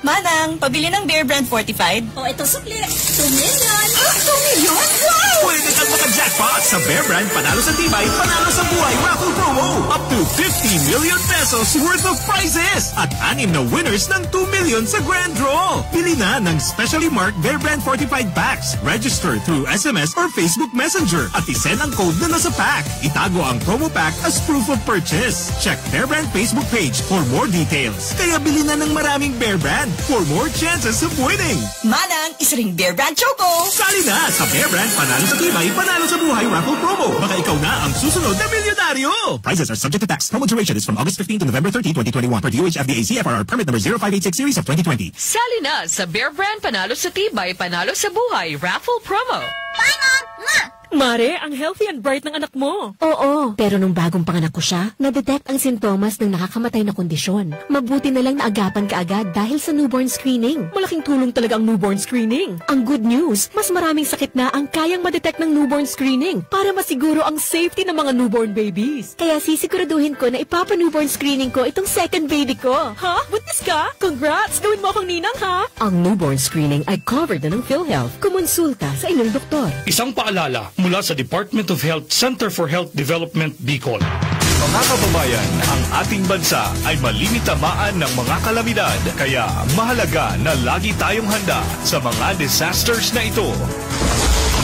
Manang, pabili ng Bear Brand Fortified. O, ito sukli. Two million. Ah, two million? Wow! Pwede kang maka-jackpot sa Bear Brand Panalo sa Tibay, Panalo sa Buhay Raffle Promo. Up to fifty million pesos worth of prizes at anim na winners ng two million sa Grand Draw. Bili na ng specially marked Bear Brand Fortified Packs. Register through S M S or Facebook Messenger at isend ang code na nasa pack. Itago ang promo pack as proof of purchase. Check Bear Brand Facebook page for more details. Kaya bili na ng maraming Bear Brand for more chances of winning. Manang, isa ring Bear Brand Choco! Sali na sa Bear Brand Panalo sa Tibay, Panalo sa Buhay Raffle Promo. Baka ikaw na ang susunod na milyonaryo! Prizes are subject to tax. Promo duration is from August fifteen to November thirty, twenty twenty-one. Per D O H F D A C F R R permit number zero five eight six series of twenty twenty. Sali na sa Bear Brand Panalo sa Tibay, Panalo sa Buhay Raffle Promo. Mare, ang healthy and bright ng anak mo. Oo, pero nung bagong panganak ko siya, na-detect ang sintomas ng nakakamatay na kondisyon. Mabuti na lang naagapan ka agad dahil sa newborn screening. Malaking tulong talaga ang newborn screening. Ang good news, mas maraming sakit na ang kayang ma-detect ng newborn screening para masiguro ang safety ng mga newborn babies. Kaya sisiguraduhin ko na ipapa-newborn screening ko itong second baby ko. Ha? Buntis ka? Congrats! Gawin mo akong ninang, ha? Ang newborn screening ay covered na ng PhilHealth. Kumonsulta sa inyong doktor. Isang paalala mula sa Department of Health, Center for Health Development, Bicol. Mga kababayan, ang ating bansa ay malimitamaan ng mga kalamidad, kaya mahalaga na lagi tayong handa sa mga disasters na ito.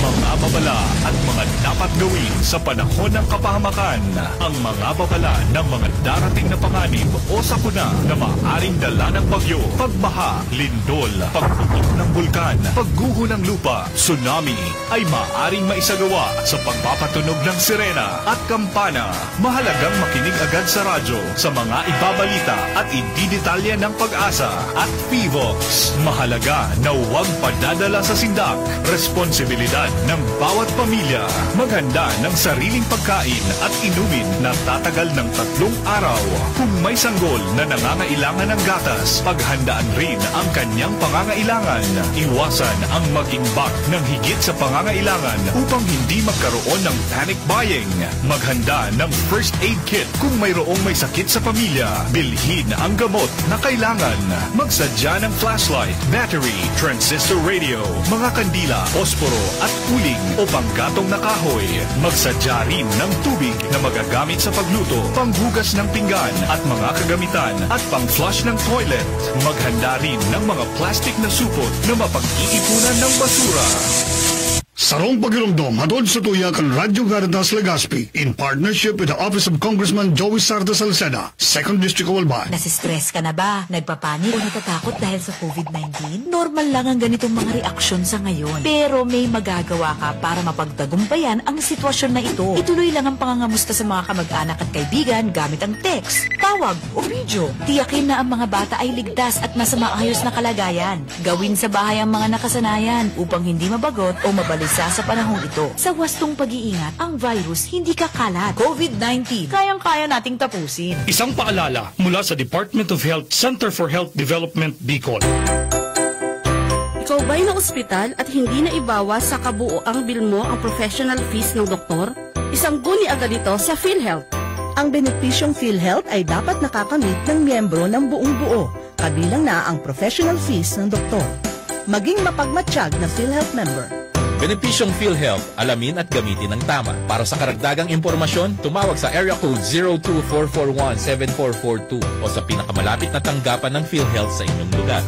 Mga babala at mga dapat gawin sa panahon ng kapahamakan. Ang mga babala ng mga darating na panganib o sakuna na maaring dala ng bagyo, pagbaha, lindol, pagputok ng bulkan, pagguho ng lupa, tsunami, ay maaring maisagawa sa pagpapatunog ng sirena at kampana. Mahalagang makinig agad sa radyo sa mga ibabalita at ididetalye ng PAGASA at PHIVOLCS. Mahalaga na huwag padadala sa sindak. Responsibilidad ng bawat pamilya. Maghanda ng sariling pagkain at inumin na tatagal ng tatlong araw. Kung may sanggol na nangangailangan ng gatas, paghandaan rin ang kanyang pangangailangan. Iwasan ang mag-imbak ng higit sa pangangailangan upang hindi magkaroon ng panic buying. Maghanda ng first aid kit kung mayroong may sakit sa pamilya. Bilhin ang gamot na kailangan. Magsadya ng flashlight, battery, transistor radio, mga kandila, posporo at uling o panggatong na kahoy. Magsadya rin ng tubig na magagamit sa pagluto, panghugas ng pinggan at mga kagamitan at pang-flush ng toilet. Maghanda rin ng mga plastic na supot na mapag-iipunan ng basura. Sarong pagiromdom hatod sa tuya kan Radyo Veritas Legazpi, in partnership with the Office of Congressman Joey Sarda Salceda, Second District of Albay. Nasistress ka na ba? Nagpapanik? O natatakot dahil sa COVID nineteen? Normal lang ang ganitong mga reaksyon sa ngayon. Pero may magagawa ka para mapagtagumpayan ang sitwasyon na ito. Ituloy lang ang pangangamusta sa mga kamag-anak at kaibigan gamit ang text, tawag, o video. Tiyakin na ang mga bata ay ligtas at nasa maayos na kalagayan. Gawin sa bahay ang mga nakasanayan upang hindi mabagot o mabalisa sa panahong ito. Sa wastong pag-iingat, ang virus hindi kakalat. COVID nineteen, kayang-kaya nating tapusin. Isang paalala mula sa Department of Health, Center for Health Development, Bicol. Ikaw ba'y naospital at hindi na ibawas sa kabuoang bill mo ang professional fees ng doktor? Isangguni agad ito sa PhilHealth. Ang benepisyong PhilHealth ay dapat nakakamit ng miyembro ng buong buo, kabilang na ang professional fees ng doktor. Maging mapagmatsyag na PhilHealth member. Benepisyong PhilHealth, alamin at gamitin ng tama. Para sa karagdagang impormasyon, tumawag sa Area Code zero two four four one seven four four two o sa pinakamalapit na tanggapan ng PhilHealth sa inyong lugar.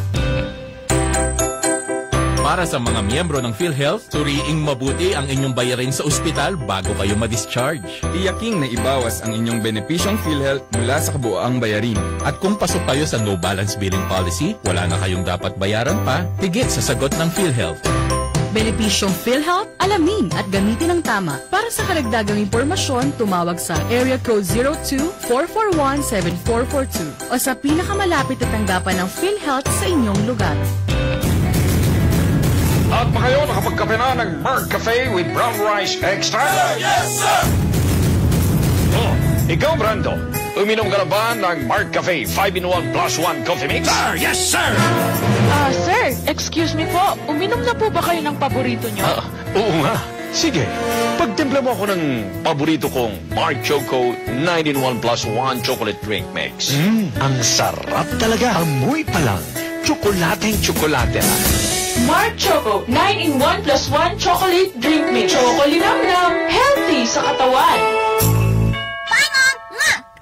Para sa mga miyembro ng PhilHealth, suriing mabuti ang inyong bayarin sa ospital bago kayo ma-discharge. Tiyaking naibawas ang inyong benepisyong PhilHealth mula sa kabuoang bayarin. At kung pasok kayo sa no balance billing policy, wala na kayong dapat bayaran pa, higit sa sagot ng PhilHealth. Benepisyong PhilHealth, alamin at gamitin ng tama. Para sa karagdagang impormasyon, tumawag sa Area Code zero two, four four one, seven four four two o sa pinakamalapit na tanggapan ng PhilHealth sa inyong lugar. At pa kayo nakapagkape na ng Mark Cafe with Brown Rice Extra? Yes, sir! Oh, ikaw, Brando, uminom ka na ba ng Mark Cafe five-in-one plus one Coffee Mix? Sir, yes, sir! Ah, sir, excuse me po. Uminom na po ba kayo ng paborito nyo? Ah, oo nga. Sige, pagtimpla mo ako ng paborito kong Mark Choco nine-in-one plus one Chocolate Drink Mix. Mm, ang sarap talaga. Amoy pa lang, tsokolateng-tsokolate na. Mark Choco nine-in-one plus one Chocolate Drink Mix. Choco linamnam, healthy sa katawan.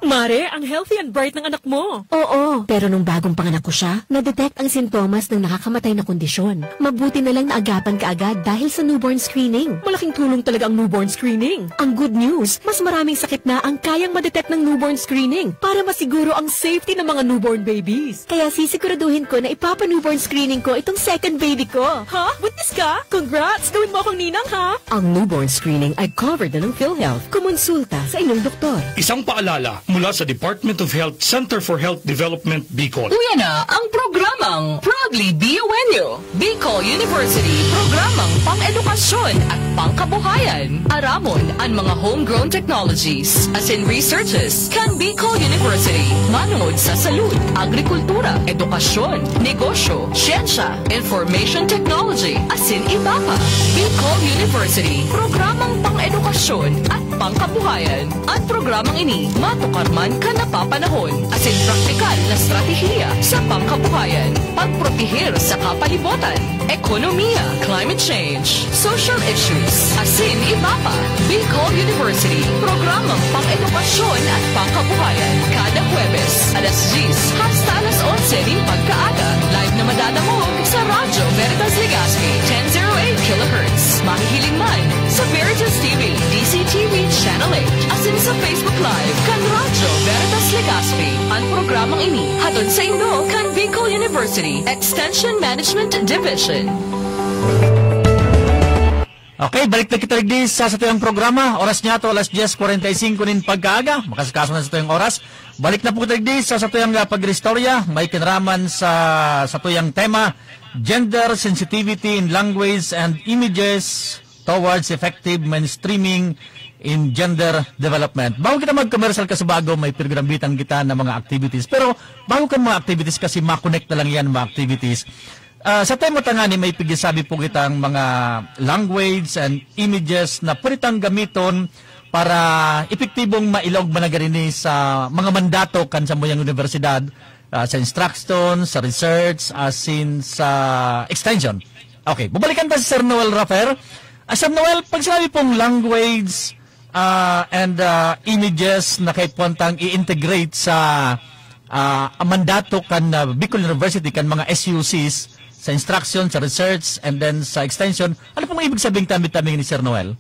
Mare, ang healthy and bright ng anak mo. Oo, pero nung bagong panganak ko siya, na-detect ang sintomas ng nakakamatay na kondisyon. Mabuti na lang naagapan kaagad dahil sa newborn screening. Malaking tulong talaga ang newborn screening. Ang good news, mas maraming sakit na ang kayang ma-detect ng newborn screening para masiguro ang safety ng mga newborn babies. Kaya sisiguraduhin ko na ipapa-newborn screening ko itong second baby ko. Ha? Buntis ka? Congrats! Gawin mo akong ninang, ha? Ang newborn screening ay covered na ng PhilHealth. Kumonsulta sa inyong doktor. Isang paalala mula sa Department of Health, Center for Health Development, Bicol. Uya na ang programang Proudly B O N U, Bicol University, programang pang-edukasyon at pangkabuhayan. Aramon an mga homegrown technologies asin researches kan Bicol University, manongod sa salud, agrikultura, edukasyon, negosyo, siyensya, information technology, asin iba pa. Bicol University, programang pang-edukasyon at pangkabuhayan. An programang ini matukar man kan napapanahon asin praktikal na estratehiya sa pangkabuhayan, pagprotehir sa kapalibotan, ekonomiya, climate change, social issues, asin iba pa. Bicol University, programang pang-edukasyon at pangkabuhayan. Kada Huwebes, alas diyes hasta alas onse nin pagkaaga. Live na madadangog sa Radyo Veritas Legazpi, ten zero eight kilohertz. Mahihiling man sa Veritas T V, D Z T V Channel eight, asin sa Facebook Live kan Radyo Veritas Legazpi. An programang ini hatod saindo kan Bicol University Extension Management Division. Okay, balik na kita digdi sa satuyang programa. Oras niya to, alas diyes kwarenta y singko nin pagkaaga. Makasikaso na satuyang oras. Balik na po kita digdi sa satuyang, ah, pag-istorya. May kinaraman sa satuyang tema, gender sensitivity in language and images towards effective mainstreaming in gender development. Bago kita mag-commercial, kasubago, may pinagrambitan kita na mga activities. Pero bago kan mga activities, kasi ma-connect na lang yan, mga activities. Ah, sa tema tangani, may pigsabi po kitang mga language and images na pwede tang gamiton para epektibong mailaog man na gani sa mga mandato kan samuyang universidad, ah, sa instruction, sa research, asin sa extension. Okay, babalikan ta si Sir Noel Rafer. Ah, Sir Noel, pag sinabi pong language, ah, and, ah, images na kaipuhan tang i-integrate sa, ah, mandato kan, ah, Bicol University, kan mga S U Cs, sa instruction, sa research, and then sa extension, ano pong ibig sabihin tabi-tabi ni Sir Noel?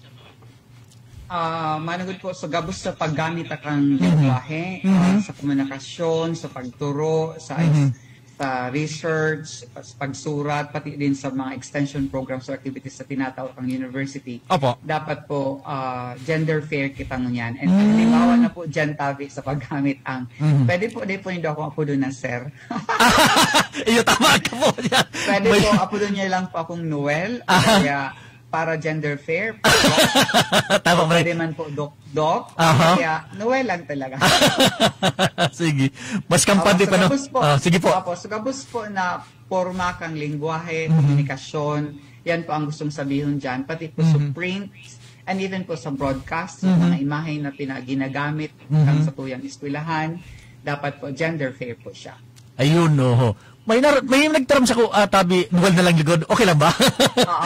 Ah, manugod po sa gabos sa paggamit ta kan lengwahe, ah, sa komunikasyon, sa pagturo, sa sa research, sa pagsurat, pati din sa mga extension programs or activities sa tinatao kang university. Opo. Dapat po, ah, gender fair kita ngunyan. And halimbawa na po dyan, tabi sa paggamit ang, pwede po, di po nindo akong apodon na sir. Iyo, tama ka po dyan. Pwede po, apodon niyo lang po akong Noel. Kaya, para gender fair. Tama, Mare. Pwede man po, Doc. Doc. Aha. Kaya, Noel lang talaga. Sige. Mas kampante pa, no? Tapos po, ah, sige po. Tapos, gabos po na forma kang lingwahe, mm-hmm, komunikasyon, yan po ang gustong sabihon dyan. Pati po, mm-hmm, sa print, and even po sa broadcast, mm-hmm, mga imahe na pinaginagamit, mm-hmm, ang sa tuyang eskwelahan, dapat po gender fair po siya. Ayun, oho. May nar- may nagtaram sa ko, ah, tabi, Noel na lang ligod. Okay lang ba? Oo.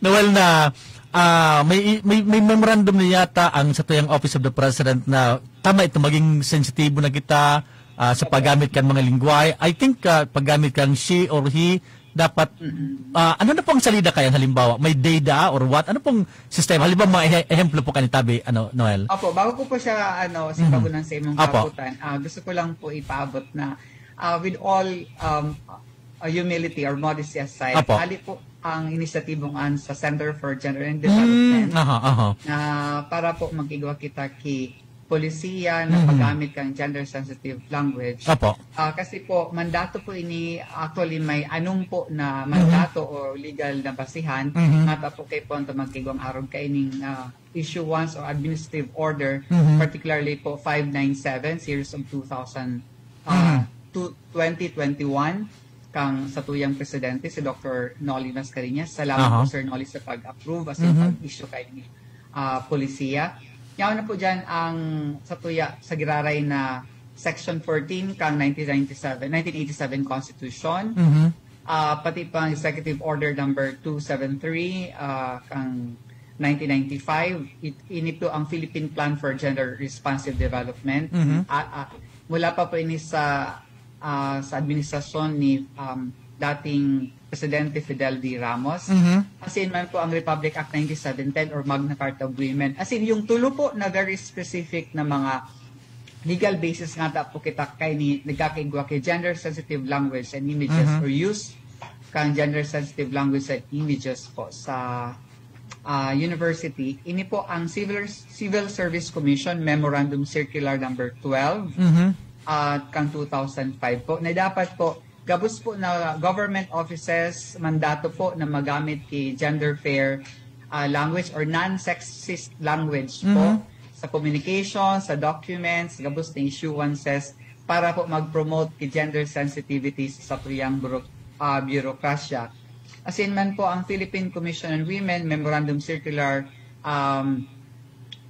Noel na, ah, may, may, may memorandum na yata ang sa tuyang Office of the President na tama ito, maging sensitibo na kita, ah, sa paggamit kan mga lingwahe. I think, ah, paggamit kang she or he, dapat, ah, ano na pong salida kaya, halimbawa, may they da or what? Ano pong sistema? Halimbawa, mga ehe- ehemplo po kanitabi, ano, Noel? Opo, bago ko po siya, ano, sa, mhm, pagunang sa imong, opo, kaputan, ah, gusto ko lang po ipaabot na, ah, with all, um, uh, humility or modesty aside, opo, hali po, ang inisyatibong an sa Center for Gender and Mm, Development aha, aha. na para po mag-igwa kita ki polisiya na Mhm. paggamit kang gender-sensitive language. Apo. Ah, kasi po, mandato po ini, actually may anong po na mandato o legal na basihan Mhm. nga ta po kay punto magkigwang arog kaining ah, issuance or administrative order, Mhm. particularly po five nine seven series of two thousand, ah, Mhm. to twenty twenty-one, kang satuyang presidente, si Doctor Nolly Mascarenhas. Salamat Aha. po, Sir Nolly, sa pag-approve as in Mhm. pag-issue kay ni ah, polisiya. Yaon na po dyan ang satuya sa giraray na Section fourteen kang nineteen ninety-seven, nineteen eighty-seven Constitution. Mhm. Ah, pati pang Executive Order number two seven three ah, kang nineteen ninety-five, it, ini po ang Philippine Plan for Gender Responsive Development. Mhm. Ah, ah, mula pa po ini sa ah, sa administrasyon ni um, dating Presidente Fidel D. Ramos. Mhm. As in man po ang Republic Act ninety-seven ten or Magna Carta of Women. As in, yung tulo po na very specific na mga legal basis nga ta po kita kay ni nagkakaigwa kay gender-sensitive language and images Mhm. or use kang gender-sensitive language and images po sa ah, university. Ini po ang Civil, Civil Service Commission Memorandum Circular number twelve Mhm. at kang two thousand five po na dapat po gabos po na government offices mandato po na magamit ki gender fair ah, language or non-sexist language po Mhm. sa communication, sa documents, gabos na issuances para po mag-promote ki gender sensitivity sa satuyang buro- ah, bureaucracia. Asin man po ang Philippine Commission on Women Memorandum Circular um,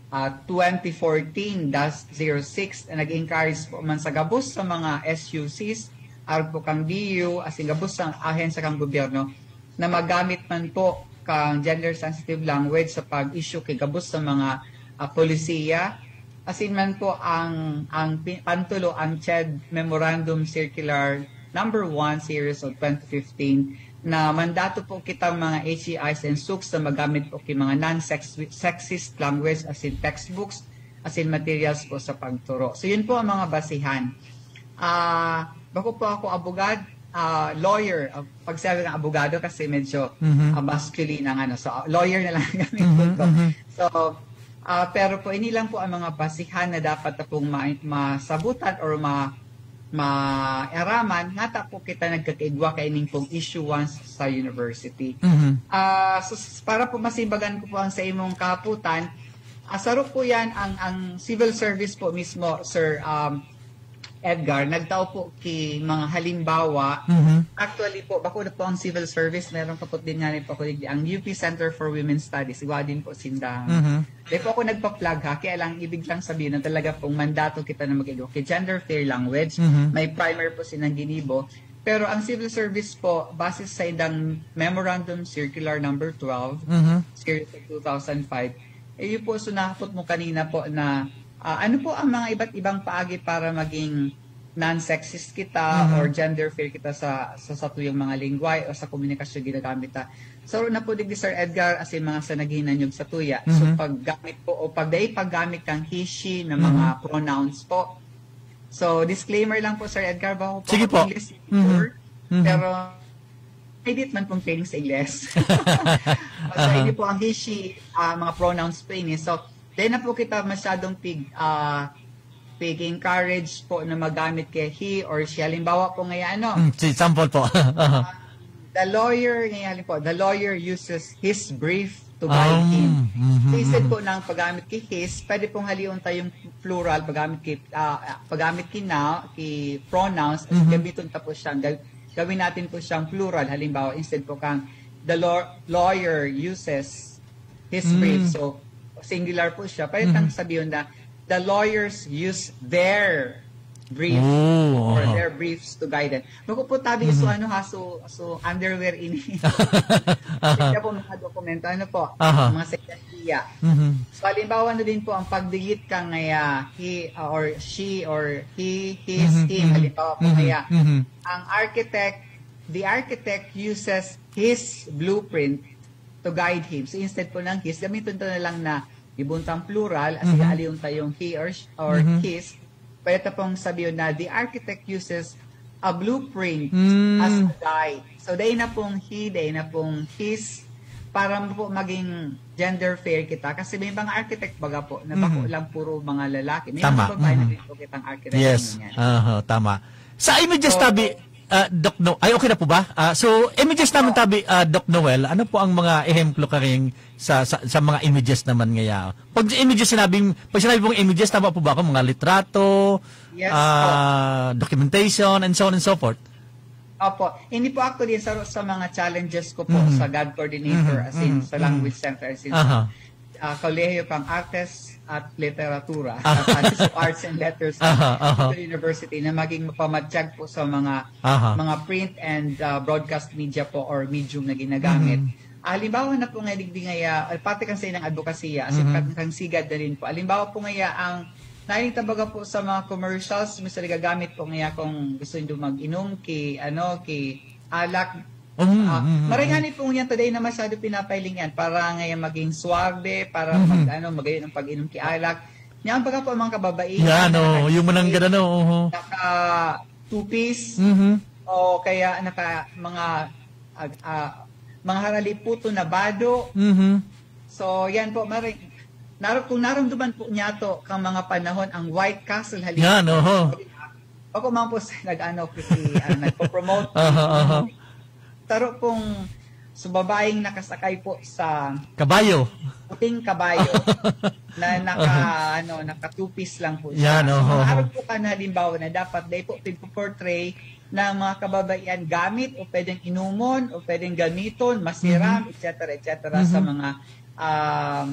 ah, twenty fourteen dash zero six na nag-encourage po man sa gabos sa mga S U Cs, arog po kang D U, asin gabos sa ahensya kang gobyerno na magamit man po kang gender-sensitive language sa pag-issue kay gabos sa mga ah, polisiya. Asin man po ang ang pi- pantulo ang CHED Memorandum Circular number one series of twenty fifteen na mandato po kitang mga H E Is and SOOCs na magamit po ki mga non-sexist language asin textbooks asin materials po sa pagturo. So yun po ang mga basihan. Ah, bako po ako abogad, ah, lawyer. Ah, pag sabi ng abogado kasi medyo Mhm. ah, masculine ang ano. So ah, lawyer na lang ang gamit Mhm, ko. mhm. So ah, pero po ini lang po ang mga basihan na dapat na pong ma- masabutan or ma maaraman nga ta po kita nagkakaigwa kaining pong issuance sa university. Mhm. Ah, so, s- para po masimbagan ko po ang sa imong kahaputan, ah, saro po yan ang, ang civil service po mismo, Sir um, Edgar. Nagtao po ki mga halimbawa. Mhm. Actually po, bako na po ang civil service, meron pa po din nga rin po ako digdi, ang U P Center for Women's Studies. Iwa din po sinda. Mhm. Di po ako nagpa-plug ha, kaya lang ibig lang sabihin na talaga pong mandato kita na mag-educate. Gender fair language, Mhm. may primer po silang ginibo. Pero ang civil service po, base sa indang Memorandum Circular number twelve, Mhm. series of two thousand five, eh yun po, so nahapot mo kanina po na ah, ano po ang mga iba't ibang paagi para maging non-sexist kita Mhm. or gender fair kita sa sa satuyang mga lingwahe o sa komunikasyon ginagamit ta. Saro na po digdi, Sir Edgar, asin mga sa naghinanyog sa tuya. So Mhm. paggamit po o pagdai paggamit kang he, she na mga Mhm. pronouns po. So disclaimer lang po, Sir Edgar, bako po Sige ako po. English Mhm. teacher, Mhm. pero edit man pong English English. So Aha. ini po ang he, she, ah, mga pronouns po ini. So di na po kita masyadong pig ah, pig-encourage po na magamit kay he or she. Halimbawa po ngayon, ano, Mm, si sample po. the lawyer, ngayon, halimbawa, the lawyer uses his brief to guide Ah, him. mhm, So, instead mhm. po ng paggamit ki his, pwede pong halion tayong plural, paggamit ki, ah, paggamit ki na, ki pronouns, Mhm. gamiton ta po siyang, gaw- gawin natin po siyang plural. Halimbawa, instead po kang the law- lawyer uses his Mm. brief. So, singular po siya. Pwede Mhm. tang sabihin na the lawyers use their brief Oh, or aha. their briefs to guide them. Bako po tabi, Mhm. so ano ha, so, so underwear ini. Kaya po mga dokumento, ano po, Aha. mga sekretariya. Mhm. So, halimbawa na din po ang pag-delete ka ngaya, he uh, or she or he, his, Mhm, him. mhm, Halimbawa po mhm, ngaya, mhm. ang architect, the architect uses his blueprint to guide him. So, instead po ng his, gamitin to na lang na ibuntang plural, as Mhm. aliyon tayong he or, sh- or Mhm. his. Pwede ta pong sabihin na the architect uses a blueprint Mm. as a guide. So, dai na pong he, dai na pong his, para po maging gender fair kita. Kasi may mga architect baga po, na bako Mhm. lang puro mga lalaki. May Tama. mga babae na Mhm. rin po kitang architect Yes. naman yan. Aha, tama. Sa images So, tabi, ah, Doc No-, ay, okay na po ba? Ah, so, images naman Opo. tabi, ah, Doc Noel, ano po ang mga ehemplo karing sa, sa, sa mga images naman ngaya? Pag images sinabing, pag sinabi pong images, tama po ba ako? Mga litrato, Yes ah, documentation, and so on and so forth. Opo. Hindi po actually sa, sa mga challenges ko po Mhm. sa GAD coordinator, Mhm. as in Mhm. sa Mhm. language center, as in Aha. sa, ah, Kolehiyo kang Artes at Literatura, Aha. at Arts and Letters Aha, aha. Dito University na maging mapamatyag po sa mga Aha. mga print and, ah, broadcast media po or medium na ginagamit. Mhm. Ah, halimbawa na po nga digdi ngaya, ah, pati kan sa ilang advokasya, as in Mhm. kan, kan sigad na rin po. Halimbawa po ngaya ang naining tabaga po sa mga commercials, minsan nagagamit po ngaya kung gusto nindo mag-inom ki, ano, ki alak. Mhm, Ah, mhm, maray mhm. nga ni po yan, today na masyado pinapailing yan para ngaya maging swabe, para Mhm. mag, ano, magayon ang pag-inom ki alak. Yan, baga po ang mga kababaihan Yan, na oh, yung mananggad, naka-, ano, oho. naka two-piece, Mhm. o kaya naka mga, ag-, ah, mga haraliputo na bado. Mhm. So, yan po, mari-, nar-, kung naramdaman po niya to, kang mga panahon, ang White Castle, halimbawa. Yan, oho. Ako man po sa nag-ano, kasi, ah, nagpo-promote. Aha, aha. Taro pong, so, babaeng nakasakay po sa Kabayo. puting kabayo na naka, Aha. ano, naka two-piece lang po siya. Yan, So, oho, mga oho. arog po kan halimbawa na dapat dai po pigpo-portray ng mga kababaihan gamit o pwedeng inumon o pwedeng gamiton, masiram, Mhm. et cetera, et cetera, sa Mhm. mga, um,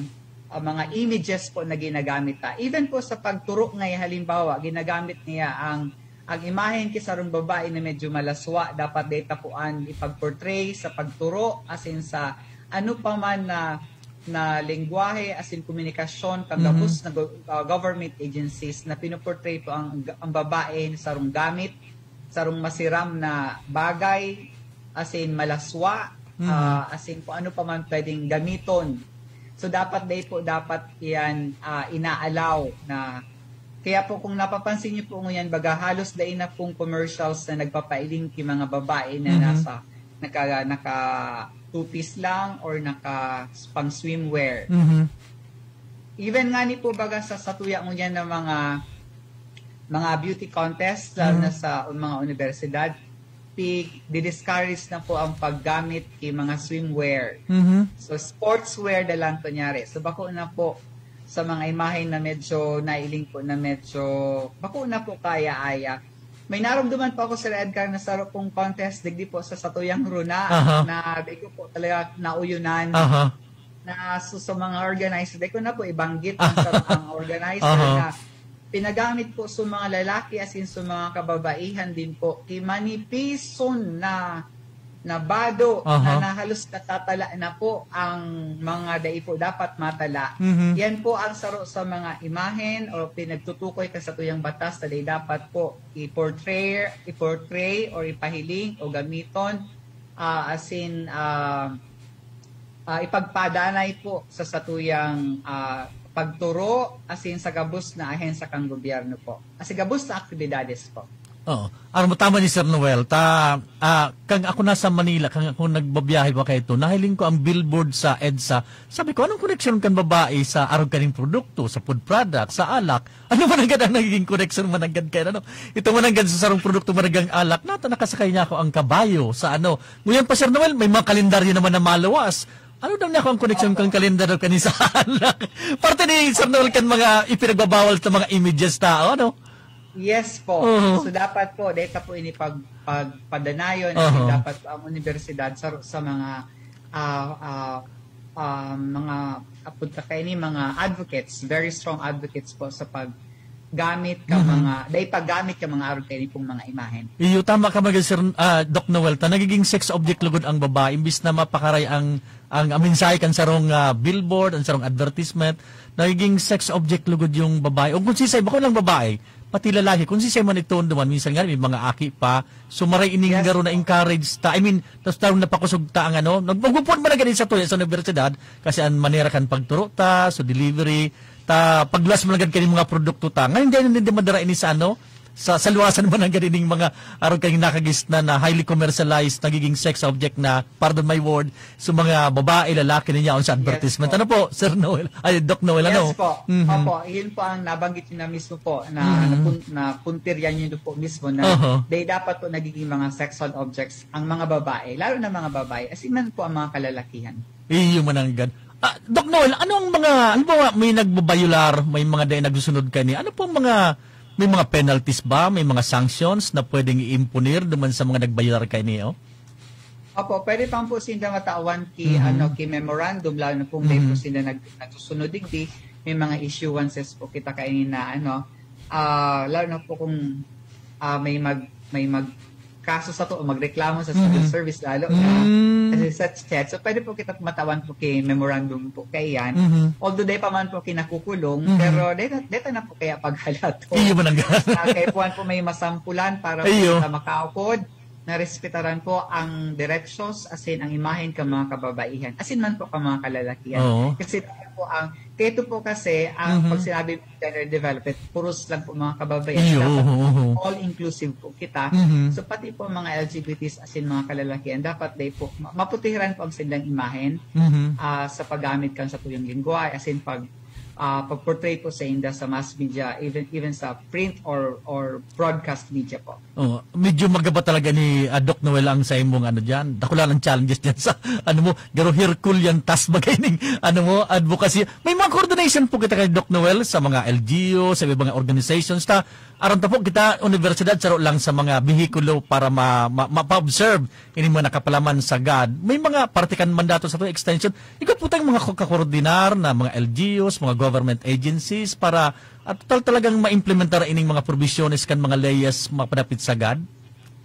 ah, mga images po na ginagamit ta. Even po sa pagturo nga, halimbawa, ginagamit niya ang, ang imahen ki sarong babae na medyo malaswa, dapat dai ta po an ipag-portray sa pagturo, as in sa ano pa man na, na lengwahe, as in komunikasyon, kan Mhm. gabos na go-, ah, government agencies na pinoportray po ang, ang babae na sarong gamit, sarong masiram na bagay, as in malaswa, Mhm. ah, as in kung ano pa man pwedeng gamiton. So, dapat dai po, dapat yan, ah, inaalaw na, kaya po kung napapansin niyo po ngunyan, baga halos dai na pong commercials na nagpapailing ki mga babae na Mhm. nasa, naka, naka two-piece lang or naka pang swimwear. Mhm. Even nga ni po baga sa, sa tuya ngunyan na mga, mga beauty contest, lalo Mhm. na sa mga universidad, pi-, di-discourage na po ang paggamit ki mga swimwear. Mhm. So, sportswear na lang kunyari. So, bako na po sa mga imahen na medyo nailing po na medyo, bako na po kaya-aya. May naramdaman po ako, Sir Edgar, na saro pong contest, digdi po sa satuyang runa, Aha. na di ko po talaga nauyonan. Aha. Na so, sa mga organizer, di ko na po ibanggit ang, sa, ang organizer Aha. na pinagamit po sa mga lalaki, as in sa mga kababaihan din po, ki manipison na, na bado Aha. na, na halos natatala na po ang mga dai po dapat matala. Mhm. Yan po ang saro sa mga imahen o pinagtutukoy ka sa tuyang batas na dai dapat po i-portray, i-portray or ipahiling o gamiton, ah, as in, ah, ah, ipagpadanay po sa satuyang, ah, pagturo, as in sa gabos na ahensya kan gobyerno po. As in, gabos na aktibidades po. Oo. Aram mo, tama ni Sir Noel. Ta, ah, kang ako nasa Manila, kang ako nagbabiyahe pa kaito, nahiling ko ang billboard sa EDSA. Sabi ko, "Anong koneksyon kan babae sa arog kaning produkto, sa food product, sa alak?" Ano man nanggad ang nagiging koneksyon man nanggad kayan, ano? Ito man nanggad sa sarong produkto, maragang alak, nata nakasakay niya ako ang kabayo sa ano. Ngunyan pa, Sir Noel, may mga kalendaryo naman na maluwas. Ano daw niya ako ang koneksyon Opo. kang kalendaryo kani sa alak? Parte ni Sir Noel kan mga ipinagbabawal sa mga images tao, ano? Yes po. Oo. So, dapat po, dahil ka po ini pag, pagpadanayon, Oho. dapat po ang universidad sa, sa mga, ah, ah, ah, mga, apod ka kaini, mga advocates, very strong advocates po sa paggamit ka Mhm. mga, dahil paggamit ka mga arog kaini pong mga imahen. Iyo, tama ka, Mag-, Sir, ah, Doc Noel, ta nagiging sex object lugod ang babae, imbis na mapakaray ang, ang, ang mensahe kan sarong, ah, billboard, ang sarong advertisement, nagiging sex object lugod yung babae. O kung sisay, bako lang babae, pati lalaki, kung sisay man ito duman, minsan nga may mga aki pa, so maray ining Yes, garo na po. encourage ta, I mean, tas daw napakosog ta ang ano, nag-, magpupon man na gani sa tuya sa universidad, kasi ang manera kan pagturo ta, so delivery, ta, pagluwas man na gani mga produkto ta. Ngayon, dahil hindi madara ini sa ano, sa, sa luwasan man ang ganining mga arog kayong nakagisnan na highly commercialized, nagiging sex object na, pardon my word, sa mga babae, lalaki na yaon sa advertisement. Ano po, Sir Noel? Ay, Doc Noel, ano? Yes po. Mhm. Opo, yun po ang nabanggit niyo na mismo po na, Mhm. na pun-, na puntirya niyo po mismo na Oho. they dapat po nagiging mga sexual objects ang mga babae, lalo na mga babae, as in man po ang mga kalalakihan. Iyo mananggad. Ah, Doc Noel, ano ang mga, halimbawa, may nagbabayular, may mga dai nagsusunod kani, ano po ang mga, may mga penalties ba, may mga sanctions na pwedeng i-imponer duman sa mga nagbayular kani, oh? Opo, pwede pa po sila matawan ki, Mhm. ano, ki memorandum, lalo na kung may Mhm. po sila nag-, nagsusunod digdi, may mga issuances po kita kaini na, ano, ah, lalo na po kung, ah, may mag-, may mag-, kaso sa to o magreklamo sa civil Mhm. service lalo na Mm. kasi sa chat. So, pwede po kita matawan po ki memorandum po kaiyan. Mhm. Although, di pa man po kinakukulong, Mhm. pero deta, deta na po kaya paghalato. Iyo man ang Ah, kaya po, po may masampulan para po Iyo. kita makaupod na respetaran po ang derechos, asin ang imahen ka mga kababaihan. Asin man po ka mga kalalakihan. Oo. Kasi po ang, kaya ito po kasi, ang Mhm. pag sinabi gender development, puros lang po mga kababaihan. Iyo, Dapat oo, oo. all-inclusive po kita. Mhm. So, pati po mga L G B Ts, asin mga kalalakihan, dapat day po, ma-, maputihiran po ang sindang imahen, Mhm. ah, sa paggamit kan sa tuyang lingwahe, asin pag, ah, pag-portray po sa inda sa mass media, even, even sa print or, or broadcast media po. Oh, medyo magaba talaga ni, ah, Doc Noel ang sa imong ano diyan. Dakula ang challenges diyan sa ano mo, garo Herculean task bagay ning ano mo, advocacy. May mga coordination po kita kay Doc Noel sa mga L G U, sa iba mga organizations ta. Aron ta po kita, universidad, saro lang sa mga behikulo para ma-, ma-, mapa-observe ini mga nakapalaman sa GAD. May mga parte kan mandato sa to, extension. Ikaw po tayong mga ko-, kakoordinar na mga L G Us, mga government agencies para at total talagang maimplementar ining mga probisyones kan mga leyes mapadapit sa GAD?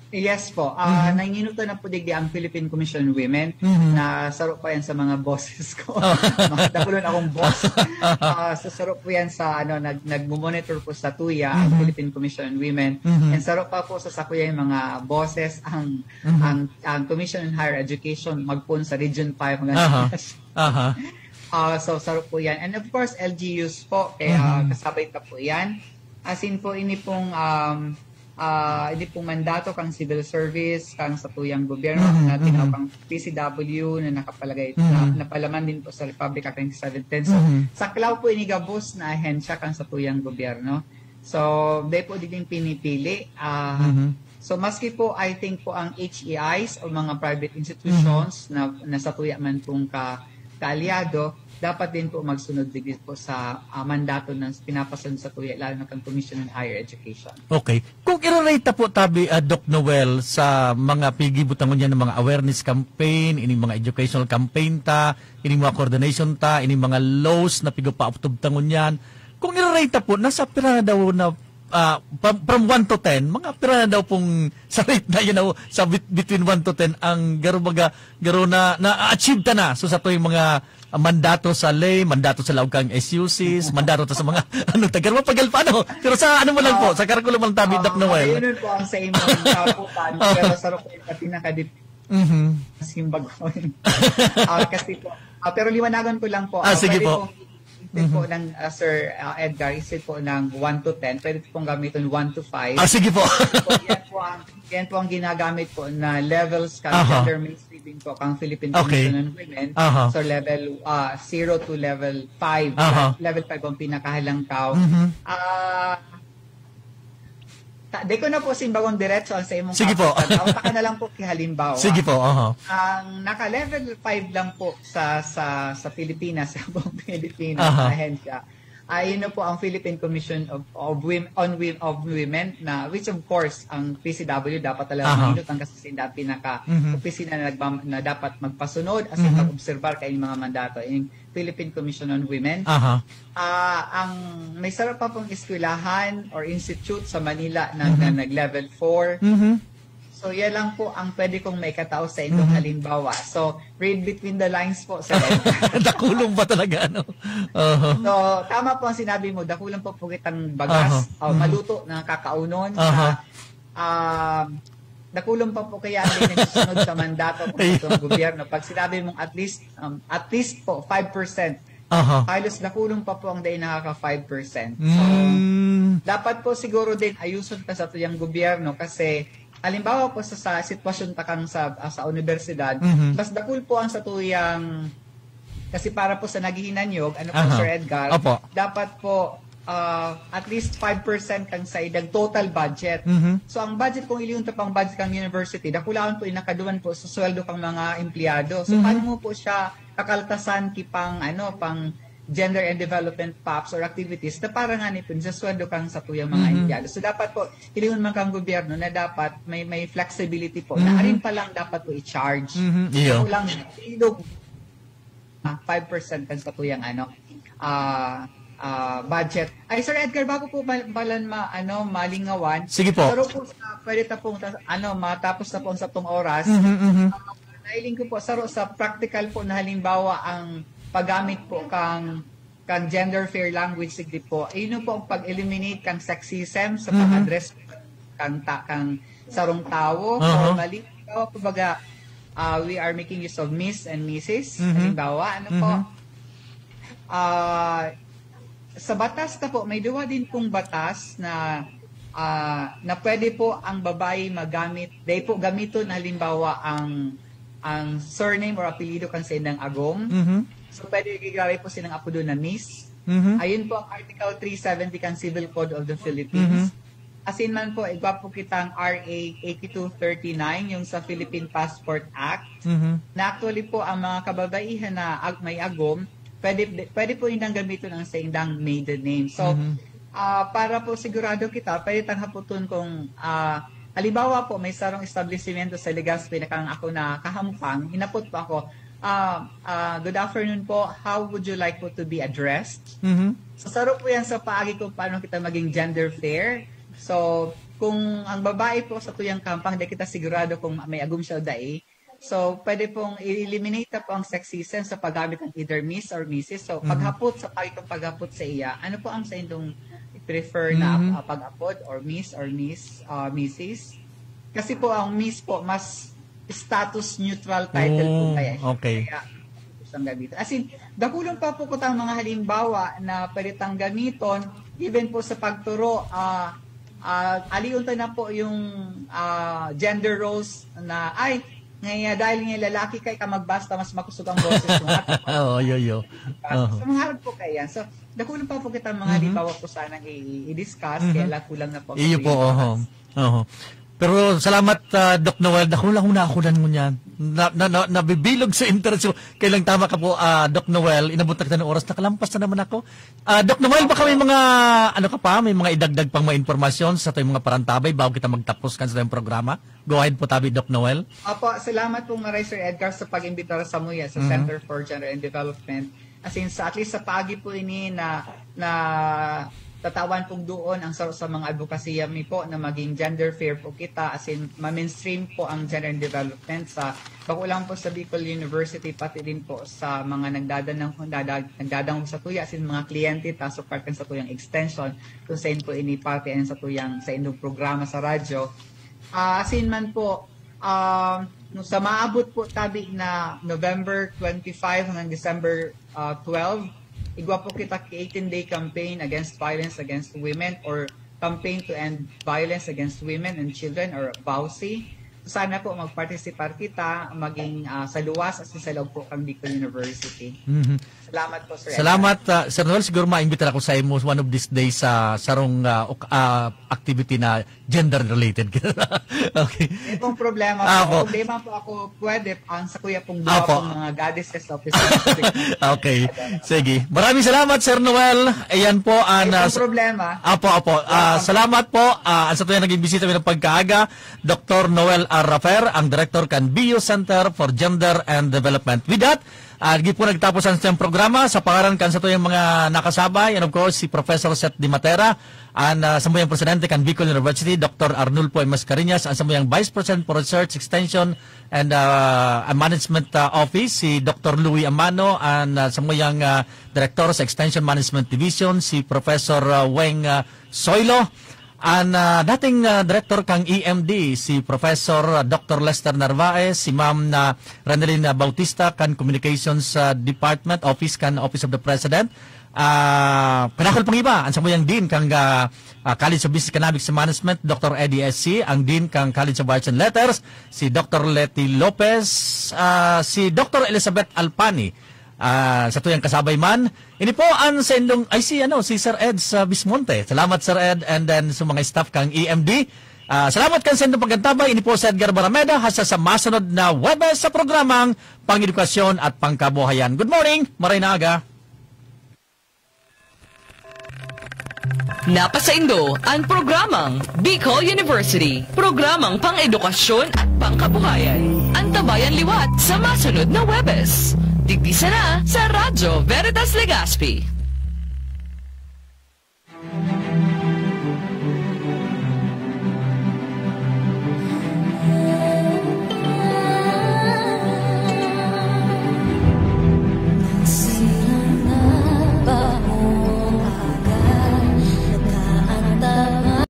Yes po. Ah, Mhm. nanginutan na po digdi ang Philippine Commission on Women Mhm. na saro pa yan sa mga bosses ko. Oh. Mga dakulon akong boss. Ah, so saro po yan sa, ano, nag-, nagmo-monitor po sa tuya ang Mhm. Philippine Commission on Women. Mhm. And saro pa po sa sakuya yung mga bosses ang, Mhm. ang, ang Commission on Higher Education magpon sa Region five hanggang Aha. sa Aha. Ah, so, saro po yan. And of course, L G Us po, kaya Mhm. kasabay ta po yan. As in po, ini pong, um, ah, ini pong mandato kang civil service, kang satuyang gobyerno, Mhm, na tinawag mhm. kang P C W, na nakapalagay, na, Mhm. napalaman din po sa Republic Act nineteen seventy-seven. So, Mhm. saklaw po ini gabos na ahensya kang satuyang gobyerno. So, dai po digdi pinipili. Ah, Mhm. so, maski po, I think po, ang H E Is o mga private institutions Mhm. na, na satuya man pong ka-, kaalyado, dapat din po magsunod digdi po sa, ah, mandato na pinapasunod satuya, lalo na kang Commission on Higher Education. Okay. Kung ira-rate ta po tabi, ah, Doc Noel, sa mga pigibutangon niya ng mga awareness campaign, ining mga educational campaign ta, ining mga coordination ta, ining mga laws na pigapauptubtangon niyan, kung ira-rate ta po, nasa pira na daw na, ah, from, from one to ten, mga pira na daw pong sa rate na yun, oh, sa bit-, between one to ten, ang garo baga, garo na, na-achieve ta na. So, sa to yung mga, ah, mandato sa ley, mandato sa laog kang S U Cs, mandato ta sa mga, ano, tagar mapagal pa, ano? Pero sa ano mo lang po, Ah, sa curriculum mo lang tabi, Doc ah, Noel. Ayun po ang sa imong kaputan, pero sa rukon na pinakadip-, Mhm. simbagon. Ah, kasi po, ah, pero liwanagan ko lang po, Ah, ah, sige pwede po. pong isip po Mhm. ng, ah, Sir, ah, Edgar, isip po ng one to ten, pwede pong gamitin one to five. Ah, sige po. So, yan po ang, yan po ang ginagamit po na levels ka Aha. gender mainstreaming po kang Philippine Okay. Commission on Women. Aha. So, level, ah, zero to level five. Aha. Level five ang pinakahalangkaw. Mhm. Ah, ta-, di ko na po simbagong diretso ang sa imong Sige po. kaputan. Ang taka na lang po, kihalimbawa. Sige po, aha. Ang naka-level five lang po sa, sa, sa Pilipinas, sa buong Pilipinas, Aha. ahensya, ay yun na po ang Philippine Commission of, of Wom-, on Wom-, of Women, na, which of course, ang P C W dapat talaga Aha. mahinot ang kasi sinda pinaka Mhm. opisina na, nagbam-, na dapat magpasunod, as in Mhm. mag-obserbar kay mga mandato. Yung Philippine Commission on Women. Aha. Ah, ang may sarap pa pong eskwelahan or institute sa Manila na, Mhm. na nag-level four. Mhm. So, yan lang po ang pwede kong maikatao sa inyong Mhm. halimbawa. So, read between the lines po, sir. Dakulong ba talaga, ano? Aha. So, tama po ang sinabi mo, dakulong po po kitang bagas, Aha. o Mhm. maluto na kakaunon Aha. sa, um, dakulong pa po kaya ang nagsusunod sa mandato po Ayun. ng gobyerno. Pag sinabi mong at least, um, at least po five percent Aha. Halos dakulon pa po ang dai nakaka five percent. So, Mm. dapat po siguro din ayuson ta sa tuyang gobyerno kasi halimbawa po sa, sa sitwasyon ta kang sa, ah, sa universidad, Mhm. mas dakul po ang sa tuyang, kasi para po sa naghihinanyog, ano po, Aha. Sir Edgar, Opo. dapat po ah, at least five percent kang sa idang total budget. Mhm. So ang budget, kung iliyon ta pang budget kang university, dakulaon po yung nakaduman po sa sweldo kang mga empleyado. So Mhm. paano mo po siya kakaltasan ki pang, ano, pang gender and development PAPs or activities na para nga ni po sa sweldo kang sa tuyang mga Mhm. empleyado. So dapat po, iliyon man kang gobyerno na dapat may may flexibility po. Mhm. Na arin pa lang dapat po i-charge. Mhm. Iyo. Kulang ilog ah, five percent kan sa tuyang, ano, ah, ah, budget. Ay, Sir Edgar, bago po bal- balan ma, ano, malingawan, Sige po. Saro po sa, pwede ta pong, tas- ano, matapos na po ang satong oras. Mhm, mhm. Ah, nailing ko po, saro sa practical po na halimbawa ang paggamit po kang kang gender fair language, sigdi po. Yun po ang pag-eliminate kang sexism sa Mhm. pag-address kang, ta, kang sarong tawo. Aha. Normally, ikaw, kumbaga, ah, we are making use of Miss and Missus. Mhm. Halimbawa, ano po, Mhm. ah, sa batas na po, may duwa din pong batas na ah, na pwede po ang babae magamit, dai po gamiton halimbawa ang ang surname or apelyido kan sa indang agom. Mhm. So pwede gigawin po silang apodo na Miss. Mhm. Ayun po ang Article three seventy kan Civil Code of the Philippines. Mhm. Asin man po, igwa po kitang R A eighty-two thirty-nine, yung sa Philippine Passport Act, Mhm. na actually po ang mga kababaihan na ag- may agom, pwede pwede po indang gamiton ang sa indang maiden name. So, Mhm. ah, para po sigurado kita, pwede tang hapoton kung, ah, halimbawa po, may sarong establishmento sa Legazpi na kang ako na kahampang, hinapot po ako, ah, ah, "Good afternoon po, how would you like po to be addressed?" Mhm. So, saro po yan sa paagi kung paano kita maging gender fair. So, kung ang babae po sa tuyang kahampang, di kita sigurado kung may agom siya o dai. So, pwede pong i-eliminate na po ang sexism sa paggamit ng either Miss or Missus. So, Mhm. paghapot sa paagi kang paghapot sa iya, ano po ang sa indong prefer na Mhm. ap- pag-apod or Miss or Miss, ah, Missus? Kasi po ang Miss po, mas status neutral title po Oh, kaya siya. okay. Kaya, siyang gamitin. As in, dakulon pa po ko tang mga halimbawa na pwede tang gamiton, even po sa pagturo, ah, ah, alion ta na po yung, ah, gender roles na, ay, ngaya dahil nga lalaki kay ka magbasta, mas makusog ang boses mo. Oo, yo, yo. Oo. So, mga harap po kaya. So, dakulon pa po kita mga Mhm. halimbawa po sanang i- i-discuss, Mhm. kaya lang kulang na po ang Iyo po, ating oho. oras. Oho. Pero salamat, ah, Doc Noel. Dako lang ako nakunan mo niyan. Na, na, na, nabibilog sa interes ko. Kailang tama ka po, ah, Doc Noel. Inabot na kita ng oras. Nakalampas na naman ako. Ah, Doc Noel, baka may mga, ano ka pa, may mga idagdag pang mga impormasyon sa ating mga parantabay bago kita magtapos kan sa ating programa? Go ahead po, tabi, Doc Noel. Opo, salamat pong maray, Sir Edgar, sa pag-imbitar sa muya sa Mhm. Center for Gender and Development. As in, sa, at least sa paagi po ini na, na tatawan pong doon ang sa, sa mga advokasya mi po na maging gender fair po kita, as in, ma-mainstream po ang gender and development sa, bako lang po sa Bicol University, pati din po sa mga nagdadanang, nagdada-, nagdadangog sa tuya, as in, mga kliyente ta, so part kan sa tuyang extension, kung saan po ini parte ang sa tuyang, sa indong programa sa radyo. Ah, as in man po, ah, no, sa maabot po tabi na November twenty-five hanggang December, ah, twelve, igwa po kita ki eighteen-day campaign against violence against women or campaign to end violence against women and children or VAWC. So, sana po magpartisipar kita, maging, ah, sa luwas at sa loob po kang Bicol University. Mhm. Salamat po, Sir. Salamat, ah, Sir Noel. Siguro ma-invite ako sa imo one of these days sa sarong, ah, ok-, ah, activity na gender-related. Okay. Itong problema Ah, po, po. Hindi man po ako pwede, ang sa kuya pong Ah, dua po. Pong mga goddesses of the Okay. Sige. Maraming salamat, Sir Noel. Ayan po, ah, Itong nas- problema. Apo, apo. Ah, salamat po. Ah, ang sa tuya naging bisita ng pagkaaga, Doktor Noel Arrafer, ang director kan B U Center for Gender and Development. With that, ah, di po nagtapos ang siyang programa. Sa pangalan kan sa tuyang mga nakasabay, and of course, si Professor Seth Di Matera, ang, ah, samuyang presidente kan Bicol University, Doktor Arnulfo M. Mascareñas, ang samuyang Vice President for Research, Extension, and, ah, Management, ah, Office, si Doktor Louis Amano, ang, ah, samuyang, ah, Direktor sa Extension Management Division, si Professor, ah, Weng, ah, Soilo. An, ah, dating, ah, direktor kan E M D, si Professor, ah, Doktor Lester Narvaez, si Ma'am na Renelyn, ah, Bautista kan Communications, ah, Department, Office kan Office of the President. Ah, kadakul pang iba, an samuyang Dean kan, ah, ah, College of Business Economics and Management, Doktor Eddie S C, ang Dean kan College of Arts and Letters, si Doktor Leti Lopez, ah, si Doktor Elizabeth Alpani, ah, sa tuyang kasabay man. Ini po ang sa indong, ay, si, ano, si Sir Ed sa Bismonte. Salamat, Sir Ed, and then sa mga staff kang E M D. Ah, salamat kan sa indong pagkantabay. Ini po si Edgar Barameda, hasta sa masunod na Webes sa programang Pangedukasyon at Pangkabuhayan. Good morning, maray na aga. Napasaindo ang programang Bicol University, programang pang-edukasyon at pangkabuhayan. Antabayan liwat sa masunod na Webes. Digdi sana sa Radyo Veritas Legazpi.